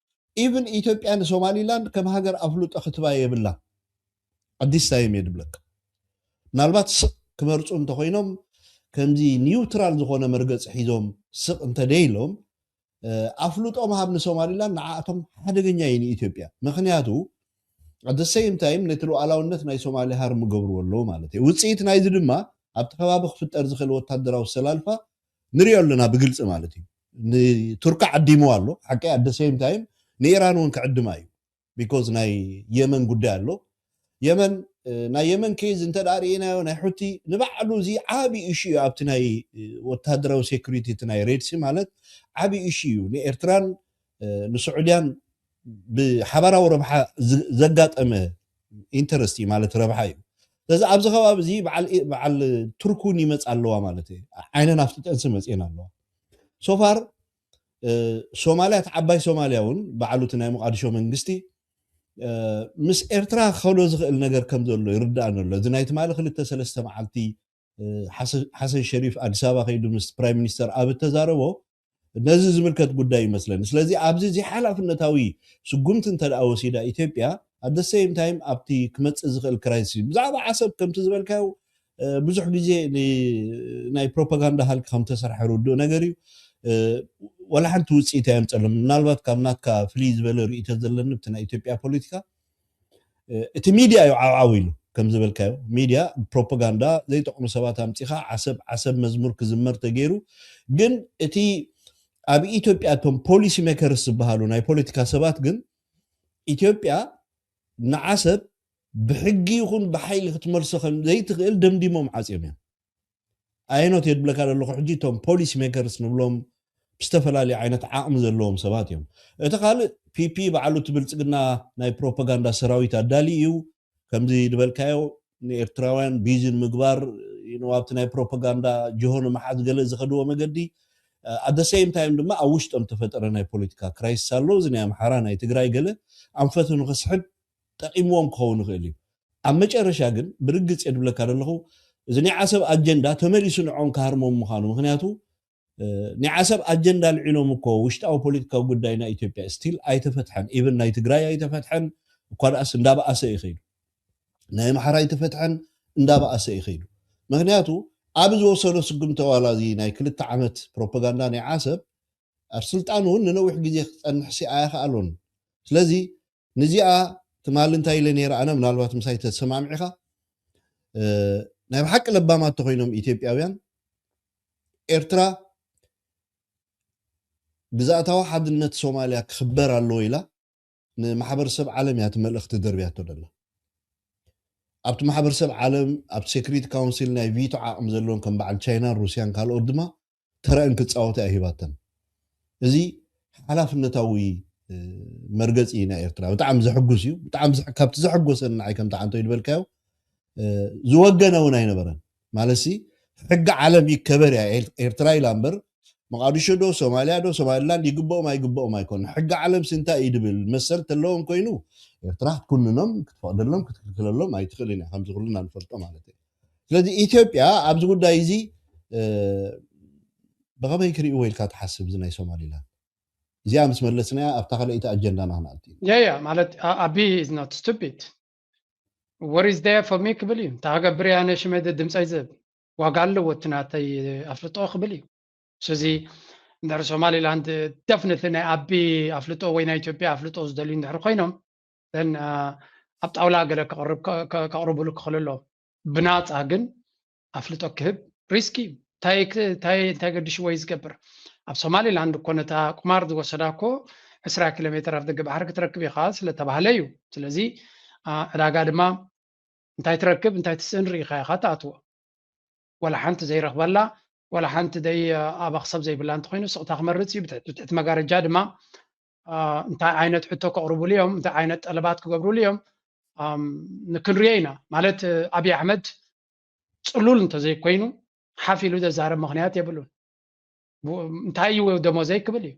ኢቭን ኢትዮጵያ ንሶማሊላንድ ከም ሃገር ኣፍልጦ ክትባ የብላ። ኣዲስ ታይም እየ ድብለካ። ምናልባት ስቕ ክመርፁ እንተኮይኖም፣ ከምዚ ኒውትራል ዝኾነ መርገፂ ሒዞም ስቕ እንተደይሎም፣ እ፣ ኣፍልጦ ምሃብ ንሶማሊላንድ ንዓኣቶም ሓደገኛ እዩ ንኢትዮጵያ። ምክንያቱ ኣደ ሴም ታይም ነቲ ሉዓላውነት ናይ ሶማሊ ሃርም ገብርዎ ኣለዉ ማለት እዩ። ውፅኢት ናይዚ ድማ ኣብቲ ከባቢ ክፍጠር ዝኽእል ወታደራዊ ሰላልፋ ንሪኦ ኣለና ብግልፂ ማለት እዩ። ንቱርኪ ዓዲምዋ ኣሎ ሓቂ፣ ኣደ ሴም ታይም ንኢራን እውን ክዕድማ እዩ። ቢኮዝ ናይ የመን ጉዳይ ኣሎ። የመን፣ እ፣ ናይ የመን ኬዝ እንተ ደኣ ርኢናዮ፣ ናይ ሑቲ ንባዕሉ እዚ ዓቢ ኢሹ እዩ ኣብቲ ናይ፣ እ፣ ወታደራዊ ሴኩሪቲ፣ እቲ ናይ ሬድሲ ማለት ዓቢ ኢሹ እዩ። ንኤርትራን፣ እ፣ ንስዑድያን ብሓባራዊ ረብሓ ዝ-፣ ዘጋጠመ ኢንተረስት እዩ ማለት ረብሓ እዩ። ስለዚ ኣብዚ ከባቢ እዚ በዓል፣ በዓል ቱርክ እውን ይመጽ ኣለዋ ማለት እዩ። ዓይነን ኣፍጢጠንሲ መጽኤን ኣለዋ። ሶፋር፣ እ፣ ሶማልያ፣ እቲ ዓባይ ሶማልያ እውን በዓሉ እቲ ናይ ሞቃዲሾ መንግስቲ፣ እ፣ ምስ ኤርትራ ክኸዶ ዝኽእል ነገር ከም ዘሎ ይርዳእን ኣሎ። እዚ ናይ ትማሊ ክልተ ሰለስተ መዓልቲ፣ እ፣ ሓሰ-፣ ሓሰን ሸሪፍ ኣዲስ ኣበባ ከይዱ ምስ ፕራይም ሚኒስተር ኣብ እተዛረቦ ነዚ ዝምልከት ጉዳይ ይመስለኒ። ስለዚ ኣብዚ እዚ ሓላፍነታዊ ስጉምቲ እንተ ደኣ ወሲዳ ኢትዮጵያ፣ ኣደ ሴም ታይም ኣብቲ ክመጽእ ዝኽእል ክራይሲስ፣ ብዛዕባ ዓሰብ ከምቲ ዝበልካዮ፣ እ፣ ብዙሕ ግዜ ን-፣ ናይ ፕሮፓጋንዳ ሃልኪ ከም ተሰርሐ ርዱእ ነገር እዩ። እ፣ ወላ ሓንቲ ውጽኢት ኣየምጸሎም። ምናልባት ካብ ናትካ ፍልይ ዝበለ ርእይቶ ዘለኒ፣ ብቲ ናይ ኢትዮጵያ ፖለቲካ፣ እ፣ እቲ ሚድያ እዩ ዓውዓው ኢሉ፣ ከም ዝበልካዮ፣ ሚድያ ፕሮፓጋንዳ ዘይጠቕሙ ሰባት ኣምጺኻ፣ ዓሰብ፣ ዓሰብ መዝሙር ክዝመር ተገይሩ። ግን እቲ ኣብ ኢትዮጵያ እቶም ፖሊሲ ሜከርስ ዝበሃሉ ናይ ፖለቲካ ሰባት ግን፣ ኢትዮጵያ ንዓሰብ ብሕጊ ይኹን ብሓይሊ ክትመልሶ ከም ዘይትኽእል ደምዲሞም ዓጽዮም እዮም። ኣየኖት እየ ድብለካ ዘለኹ ሕጂ፣ እቶም ፖሊሲ ሜከርስ ንብሎም ብዝተፈላለዩ ዓይነት ዓቕሚ ዘለዎም ሰባት እዮም። እቲ ካልእ፣ ፒፒ ባዕሉ እቲ ብልጽግና ናይ ፕሮፓጋንዳ ሰራዊት ኣዳሊ እዩ። ከምዚ ዝበልካዮ፣ ንኤርትራውያን ቢዚ ንምግባር፣ you know፣ ኣብቲ ናይ ፕሮፓጋንዳ ጅሆ ንምሓዝ ገለ ዝኸድዎ መገዲ፣ ኣደ ሴም ታይም ድማ ኣብ ውሽጦም ተፈጠረ ናይ ፖለቲካ ክራይሲስ ኣሎ። እዚ ናይ ኣምሓራ፣ ናይ ትግራይ ገለ ኣንፈቱ ንኽስሕብ ጠቒምዎም ክኸውን ይኽእል እዩ። ኣብ መጨረሻ ግን ብርግጽ እየ ድብለካ ዘለኹ፣ እዚ ናይ ዓሰብ ኣጀንዳ ተመሊሱ ንዕኦም ክሃርሞም ምዃኑ። ምክንያቱ፣ እ፣ ናይ ዓሰብ ኣጀንዳ ኣልዒሎም እኮ ውሽጣዊ ፖለቲካዊ ጉዳይ ናይ ኢትዮጵያ ስቲል ኣይተፈትሐን። ኢቨን ናይ ትግራይ ኣይተፈትሐን። እኳ ደኣስ እንዳበኣሰ እዩ ከይዱ። ናይ ኣምሓራ ኣይተፈትሐን፣ እንዳበኣሰ እዩ ከይዱ። ምክንያቱ ኣብ ዝወሰዶ ስጉምቲ ዋላ እዚ ናይ ክልተ ዓመት ፕሮፓጋንዳ ናይ ዓሰብ ኣብ ስልጣን እውን ንነዊሕ ግዜ ክጸንሕ ሲ ኣይኸኣሎን። ስለዚ ንዚኣ ትማሊ እንታይ ኢለ ነይረ ኣነ፣ ምናልባት ምሳይ ተሰማሚዕኻ፣ እ፣ ናይ ብሓቂ ለባማት ተኾይኖም ኢትዮጵያውያን፣ ኤርትራ ግዝኣታዊ ሓድነት ሶማልያ ክኽበር ኣለዎ ኢላ ንማሕበረሰብ ዓለም እያ እቲ መልእኽቲ ደርብያቶ ደላ። ኣብቲ ማሕበረሰብ ዓለም፣ ኣብ ሴኩሪቲ ካውንሲል ናይ ቪቶ ዓቕሚ ዘለዎም ከም በዓል ቻይናን ሩስያን ካልኦት ድማ ተረአን ክጻወታ እያ ሂባተን። እዚ ሓላፍነታዊ፣ እ፣ መርገጺ እዩ ናይ ኤርትራ። ብጣዕሚ ዘሕጉስ እዩ። ብጣዕሚ ዘሕ-፣ ካብቲ ዘሐጎሰኒ ንዓይ ከምቲ ዓንቶ ይድበልካዮ፣ እ፣ ዝወገነ እውን ኣይነበረን። ማለትሲ ሕጊ ዓለም ይከበር እያ ኤር-፣ ኤርትራ ኢላ እምበር፣ መቃዲሾ ዶ፣ ሶማልያ ዶ፣ ሶማሊላንድ ይግብኦም ኣይግብኦም ኣይኮን። ሕጊ ዓለም ሲ እንታይ እዩ ድብል? መሰል ተለዎም ኮይኑ ኤርትራ ክትኩንኖም ክትፈቕደሎም ክትክልክለሎም ኣይትኽእልን እያ፣ ከምዚ ኩልና ንፈልጦ ማለት እዩ። ስለዚ ኢትዮጵያ ኣብዚ ጉዳይ እዚ ብኸመይ ክርእይዎ ኢልካ ትሓስብ? እዚ ናይ ሶማሊላንድ እዚኣ ምስ መለስናያ ኣብታ ካልኣይቲ ኣጀንዳና ክንኣቱ ኢና። Yeah, yeah, ማለት ኣቢ is not stupid. What is there for me ክብል እዩ። እንታይ ክገብር እያ፣ ኣነ ሽመይ ድምፀይ ዝህብ ዋጋ ኣለዎ፣ እቲ ናተይ ኣፍልጦ ክብል እዩ። ስለዚ እንድሕር ሶማሊላንድ ደፍኒትሊ ናይ ኣቢ ኣፍልጦ ወይ ናይ ኢትዮጵያ ኣፍልጦ ዝደልዩ እንድሕር ኮይኖም then ኣብ ጣውላ ገለ ከቕርብሉ ክኽእል ኣለዎ። ብናፃ ግን ኣፍልጦ ክህብ ሪስክ እዩ። እንታይ ገድሽዎ እዩ ዝገብር? ኣብ ሶማሊላንድ እኮ ነታ ቁማር ዝወሰዳ እኮ ዕስራ ኪሎ ሜትር ኣብ ደገ ባሕሪ ክትረክብ ኢኻ ስለተባህለ እዩ። ስለዚ ዕዳጋ ድማ እንታይ ትረክብ እንታይ ትስእን ርኢኻ ኢኻ ትኣትዎ። ወላ ሓንቲ ዘይረኽበላ ወላ ሓንቲ ደይ ኣባኽሰብ ዘይብላ እንተኮይኑ ስቕታ ክመርፅ እዩ። ብትሕቲ መጋረጃ ድማ እንታይ ዓይነት ሕቶ ከቕርቡሉ እዮም፣ እንታይ ዓይነት ጠለባት ክገብሩሉ እዮም ንክንሪኦ ኢና። ማለት ኣብይ ኣሕመድ ፅሉል እንተዘይኮይኑ ሓፍ ኢሉ ዘዛረብ ምክንያት የብሉን። እንታይ እዩ ደሞዘይ ክብል እዩ።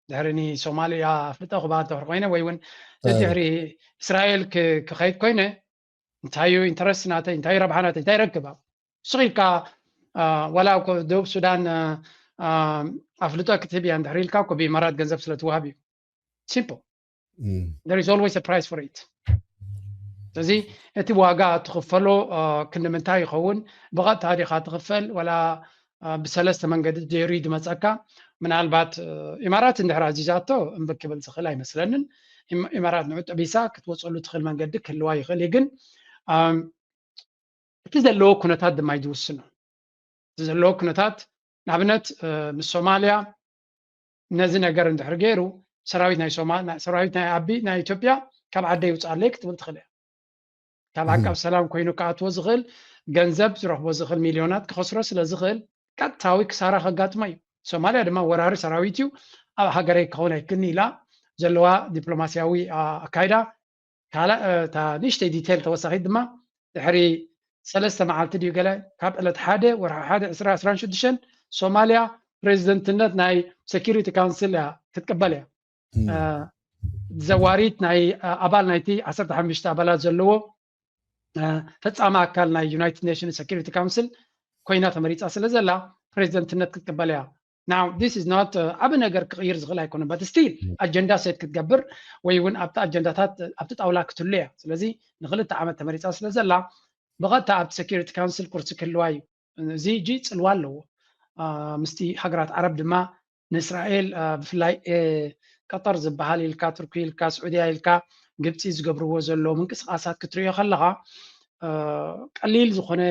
ድሕሪ ንሶማልያ ኣፍልጦ ክባ እንተድሕር ኮይነ ወይ እውን ድሕሪ እስራኤል ክኸይድ ኮይነ እንታይ እዩ ኢንተረስት ናተይ፣ እንታይ ረብሓ ናተይ፣ እንታይ ረክብ? ኣብ ስቕ ኢልካ ዋላ ደቡብ ሱዳን ኣፍልጦ ክትህብ እያ እንድሕር ኢልካ እኮ ብኢማራት ገንዘብ ስለትዋሃብ እዩ። Simple. There is always a price for it. ስለዚ እቲ ዋጋ ትኽፈሎ ክንዲ ምንታይ ይኸውን? ብቐጥታ ዲኻ ትኽፈል ወላ ብሰለስተ መንገዲ ጀይሩ ድመፀካ? ምናልባት ኢማራት እንድሕር ኣዚዛቶ እምቢ ክብል ዝኽእል ኣይመስለንን። ኢማራት ንዑ ጠቢሳ ክትወፀሉ ትኽእል መንገዲ ክህልዋ ይኽእል እዩ። ግን እቲ ዘለዎ ኩነታት ድማ እዩ ዝውስኖ። እቲ ዘለዎ ኩነታት ንኣብነት ምስ ሶማልያ ነዚ ነገር እንድሕር ገይሩ ሰራዊት ናይ ሶማ ሰራዊት ናይ ኣቢ ናይ ኢትዮጵያ ካብ ዓደ ይውፅኣለይ ክትብል ትኽእል እያ። ካብ ዓቃብ ሰላም ኮይኑ ክኣትዎ ዝኽእል ገንዘብ ዝረኽቦ ዝኽእል ሚልዮናት ክኸስሮ ስለ ዝኽእል ቀጥታዊ ክሳራ ከጋጥሞ እዩ። ሶማልያ ድማ ወራሪ ሰራዊት እዩ፣ ኣብ ሃገረይ ክኸውን ኣይክእልን ኢላ ዘለዋ ዲፕሎማስያዊ ኣካይዳ ካልእ እታ ንእሽተይ ዲቴል ተወሳኺት ድማ ድሕሪ ሰለስተ መዓልቲ ድዩ ገለ ካብ ዕለት ሓደ ወርሒ ሓደ ዕስራ ዕስራን ሽዱሽተን ሶማልያ ፕሬዚደንትነት ናይ ሴኪሪቲ ካውንስል እያ ክትቅበል እያ። ዘዋሪት ናይ ኣባል ናይቲ ዓሰርተ ሓሙሽተ ኣባላት ዘለዎ ፈፃሚ ኣካል ናይ ዩናይትድ ኔሽንስ ሴኪሪቲ ካውንስል ኮይና ተመሪፃ ስለ ዘላ ፕሬዚደንትነት ክትቅበል እያ። Now this is not ዓቢ ነገር ክቕይር ዝኽእል ኣይኮነን፣ but still ኣጀንዳ ሴት ክትገብር ወይ እውን ኣብቲ ኣጀንዳታት ኣብቲ ጣውላ ክትህሉ እያ። ስለዚ ንክልተ ዓመት ተመሪፃ ስለ ዘላ ብቐጥታ ኣብቲ ሴኪሪቲ ካውንስል ኩርሲ ክህልዋ እዩ። እዚ ሕጂ ፅልዋ ኣለዎ። ምስቲ ሃገራት ዓረብ ድማ ንእስራኤል ብፍላይ ቀጠር ዝበሃል ኢልካ፣ ቱርኪ ኢልካ፣ ስዑድያ ኢልካ፣ ግብፂ ዝገብርዎ ዘለዉ ምንቅስቃሳት ክትሪኦ ከለኻ ቀሊል ዝኾነ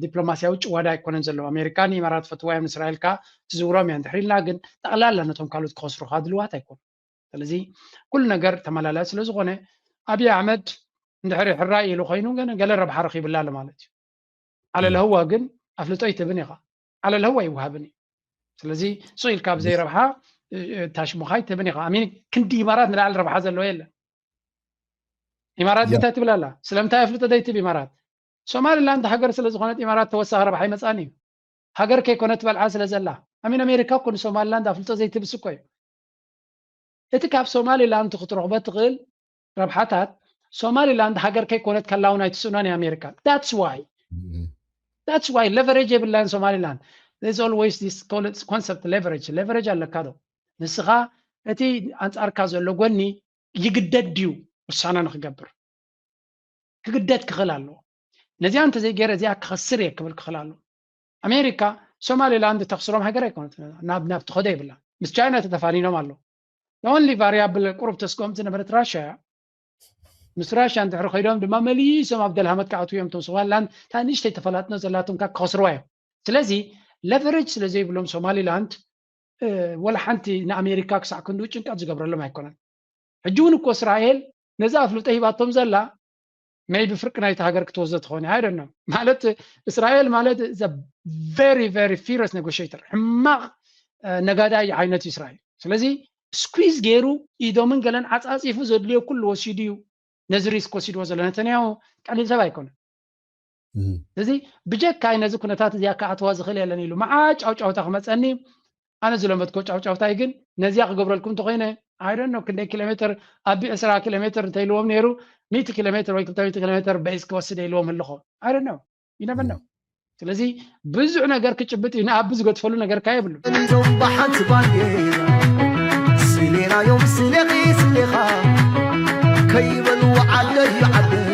ዲፕሎማስያዊ ጭዋዳ ኣይኮነን ዘለዎ። ኣሜሪካ ንኢማራት ፈትዋ እዮም፣ ንእስራኤል ከዓ ትዝውሮም እያ። እንድሕር ኢልና ግን ጠቕላላ ነቶም ካልኦት ክኸስሩኻ ድልዋት ኣይኮኑ። ስለዚ ኩሉ ነገር ተመላላዩ ስለ ዝኾነ ኣብይ ኣሕመድ እንድሕር ሕራይ ኢሉ ኮይኑ ገለ ረብሓ ረኺብላ ኣሎ ማለት እዩ። ዓለል ህዋ ግን ኣፍልጦ ኣይትህብን ኢኻ። ዓለል ህዋ ኣይወሃብን እዩ። ስለዚ ስቕ ኢልካ ብዘይ ረብሓ ታሽሙኻ ኣይትህብን ኢኻ። ኣሚን ክንዲ ኢማራት ንላዕሊ ረብሓ ዘለዎ የለን። ኢማራት ግን እንታይ ትብል ኣላ? ስለምንታይ ኣፍልጦ ዘይትህብ ኢማራት? ሶማሊላንድ ሃገር ስለ ዝኾነት ኢማራት ተወሳኺ ረብሓ ይመፅኣን እዩ። ሃገር ከይኮነት ትበልዓ ስለ ዘላ። ኣሚን ኣሜሪካ እኮ ንሶማሊላንድ ኣፍልጦ ዘይትህብስ እኮ እዩ። እቲ ካብ ሶማሊላንድ ክትረኽቦ ትኽእል ረብሓታት ሶማሊላንድ ሃገር ከይኮነት ከላ እውን ኣይትስእኖን እያ ኣሜሪካ። That's why that's why leverage የብላን ሶማሊላንድ። There's always this concept leverage. Leverage ኣለካ ዶ? ንስኻ እቲ ኣንጻርካ ዘሎ ጎኒ ይግደድ ድዩ ውሳነ ንክገብር? ክግደድ ክኽእል ኣለዎ። ነዚኣ እንተዘይገይረ እዚኣ ክኸስር እየ ክብል ክኽእል ኣለዎ። ኣሜሪካ ሶማሊላንድ ተኽስሮም ሃገር ኣይኮነት፣ ናብ ናብ ትኸዶ የብላ። ምስ ቻይና ተተፋኒኖም ኣለዉ። The only variable ቁሩብ ተስግኦም ዝነበረት ራሽያ እያ። ምስ ራሽያ እንድሕሪ ከይዶም ድማ መሊሶም ኣብ ደልሃመት ክኣትዉ እዮም። እቶም ሶማሊላንድ እታ ንእሽተይ ተፈላጥኖ ዘላቶም ካብ ክኸስርዋ እዮም። ስለዚ ለቨሬጅ ስለ ዘይብሎም ሶማሊላንድ ወላ ሓንቲ ንኣሜሪካ ክሳዕ ክንድኡ ጭንቀት ዝገብረሎም ኣይኮነን። ሕጂ እውን እኮ እስራኤል ነዚ ኣፍልጦ ሂባቶም ዘላ maybe ፍርቂ ናይቲ ሃገር ክትወስዶ ትኾን እያ። I don't know። ማለት እስራኤል ማለት very very furious negotiator፣ ሕማቕ ነጋዳይ ዓይነት እዩ እስራኤል። ስለዚ ስኩዝ ገይሩ ኢዶምን ገለን ዓፃፂፉ ዘድልዮ ኩሉ ወሲዱ እዩ ነዚ ሪስክ ወሲድዎ ዘሎ። ነተንያሁ ቀሊል ሰብ ኣይኮነን። ስለዚ ብጀካይ ነዚ ኩነታት እዚኣ ክኣትዋ ዝኽእል የለን ኢሉ መዓ ጫውጫውታ ክመፀኒ ኣነ ዝለመድኮ ጫውጫውታይ ግን ነዚኣ ክገብረልኩም እንተኮይነ I don't know ክንደይ ኪሎ ሜትር፣ ኣቢ ዕስራ ኪሎ ሜትር እንተኢልዎም ነይሩ፣ ሚእቲ ኪሎ ሜትር ወይ ክልተ ሚእቲ ኪሎ ሜትር በይስ ክወስድ ኢልዎም ኣለኹ። I don't know። You never know። ስለዚ ብዙሕ ነገር ክጭብጥ እዩ፣ ንኣቢ ዝገድፈሉ ነገር ከ የብሉን። እንዶም ብሓንቲ ባንዴራ ስሌናዮም፣ ስሌኺ ስሌኻ ከይበልዎ ዓደይ ዓድኻ።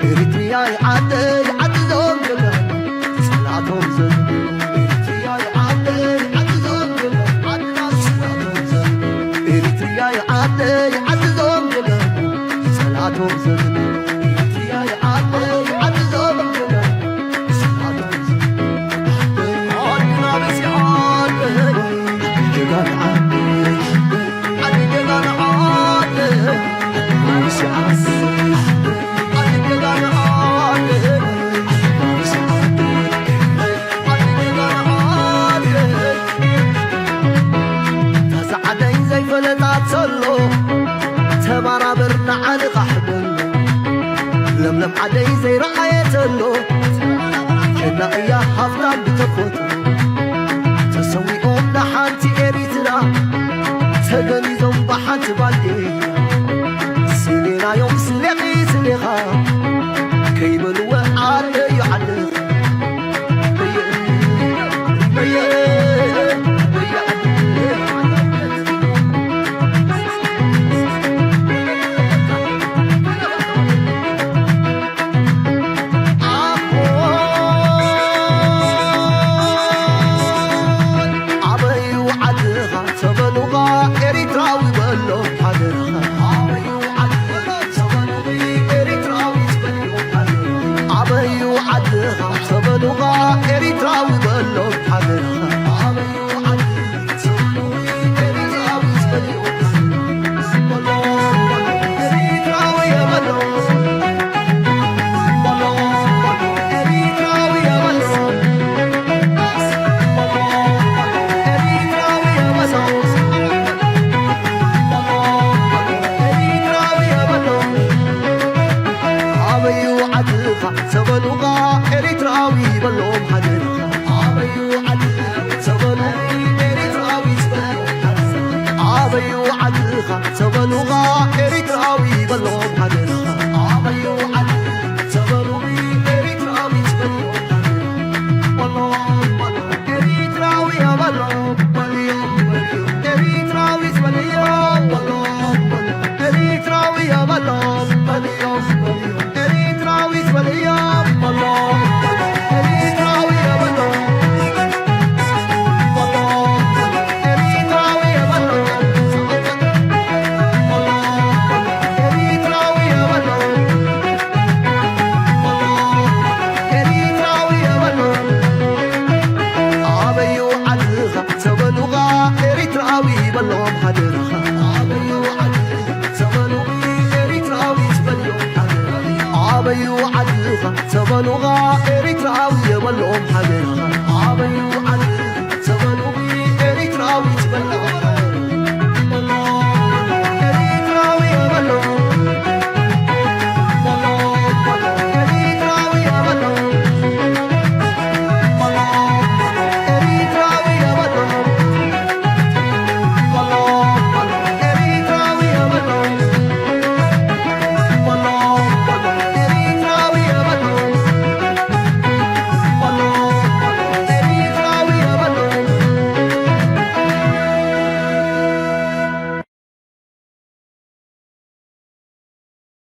ኤሪትሪያይ ዓደይ ዓዲ ዞም ጀጋኑ፣ ጸላቶም ዘንብሩ። ኤሪትሪያይ ዓደይ ዓዲ ዞም ጀጋኑ፣ ዓድና ጸላቶም ዘንብሩ። ኤሪትሪያይ ዓደይ ዓዲ ዞም ጀጋኑ፣ ጸላቶም ዘንብሩ። ኤሪትሪያይ ዓደይ ዓዲ ዞም ጀጋኑ፣ ጸላቶም ዘንብሩ። ዓድና በዚሓ ዓደይ ጀጋኑ ዓደይ ዓደይ ዘይፈለጣ ተሎ ተባራበር ንዓንቓሕ በሎ። ለምለም ዓደይ ዘይረኣየ ተሎ ጀግና እያ ሃፍታም ብተፈጥሮ። ተሰዊኦም ንሓንቲ ኤሪትራ ተገኒዞም ብሓንቲ ባንዴራ። ስሌናዮም ስሌኺ ስሌኻ ከይበልወ ዓደይ ዓድኻ። ኣበዩ ዓድኻ ተበሉኻ ኤሪትራዊ በሎ ሃገርኻ። ኣበዩ ዓድኻ ተበሉኺ ኤሪትራዊ በሎ ሃገርኻ። ኣበዩ ዓድኻ ተበሉኻ ኤሪትራዊ በሎ ሃገርኻ። ኣበዩ ዓድኻ ተበሉኺ ኤሪትራዊ በሎ ሃገርኻ። ኣበዩ ዓድኻ ተበሉኻ ኤሪትራዊ በሎም ሃገርኻ። ኣበዩ ዓድኻ ተበሉኺ ኤሪትራዊ በሎም ሃገርኻ። ኣበዩ ዓድኻ ተበሉኻ ኤሪትራዊ በሎም ሃገርኻ። ኣበዩ ዓድኻ ተበሉኺ ኤሪትራዊ በሎም ሃገርኻ። በሎም በሎም ኤሪትራዊ በሎም በልዮም በልዮም ኤሪትራዊ በልዮም በሎም በሎም ኤሪትራዊ በሎም በልዮም በልዮም ኤሪትራዊ በልዮም በሎም በሎም ኤሪትራዊ በሎም በሎም በሎም ኤሪትራዊ በሎም በሎም በሎም ኤሪትራዊ በሎም ኤሪትራዊ በሎም። ኣበዩ ዓድኻ ተበሉኻ ኤሪትራዊ በሎም ሃገርኻ። ኣበዩ ዓድኻ ተበሉኺ ኤሪትራዊ በሎም ሃገርኻ። ኣበዩ ዓድኻ ተበሉኻ ኤሪትራዊ በሎም ሃገርኻ። ኣበዩ ዓድኻ ተበሉኺ ኤሪትራዊ በሎም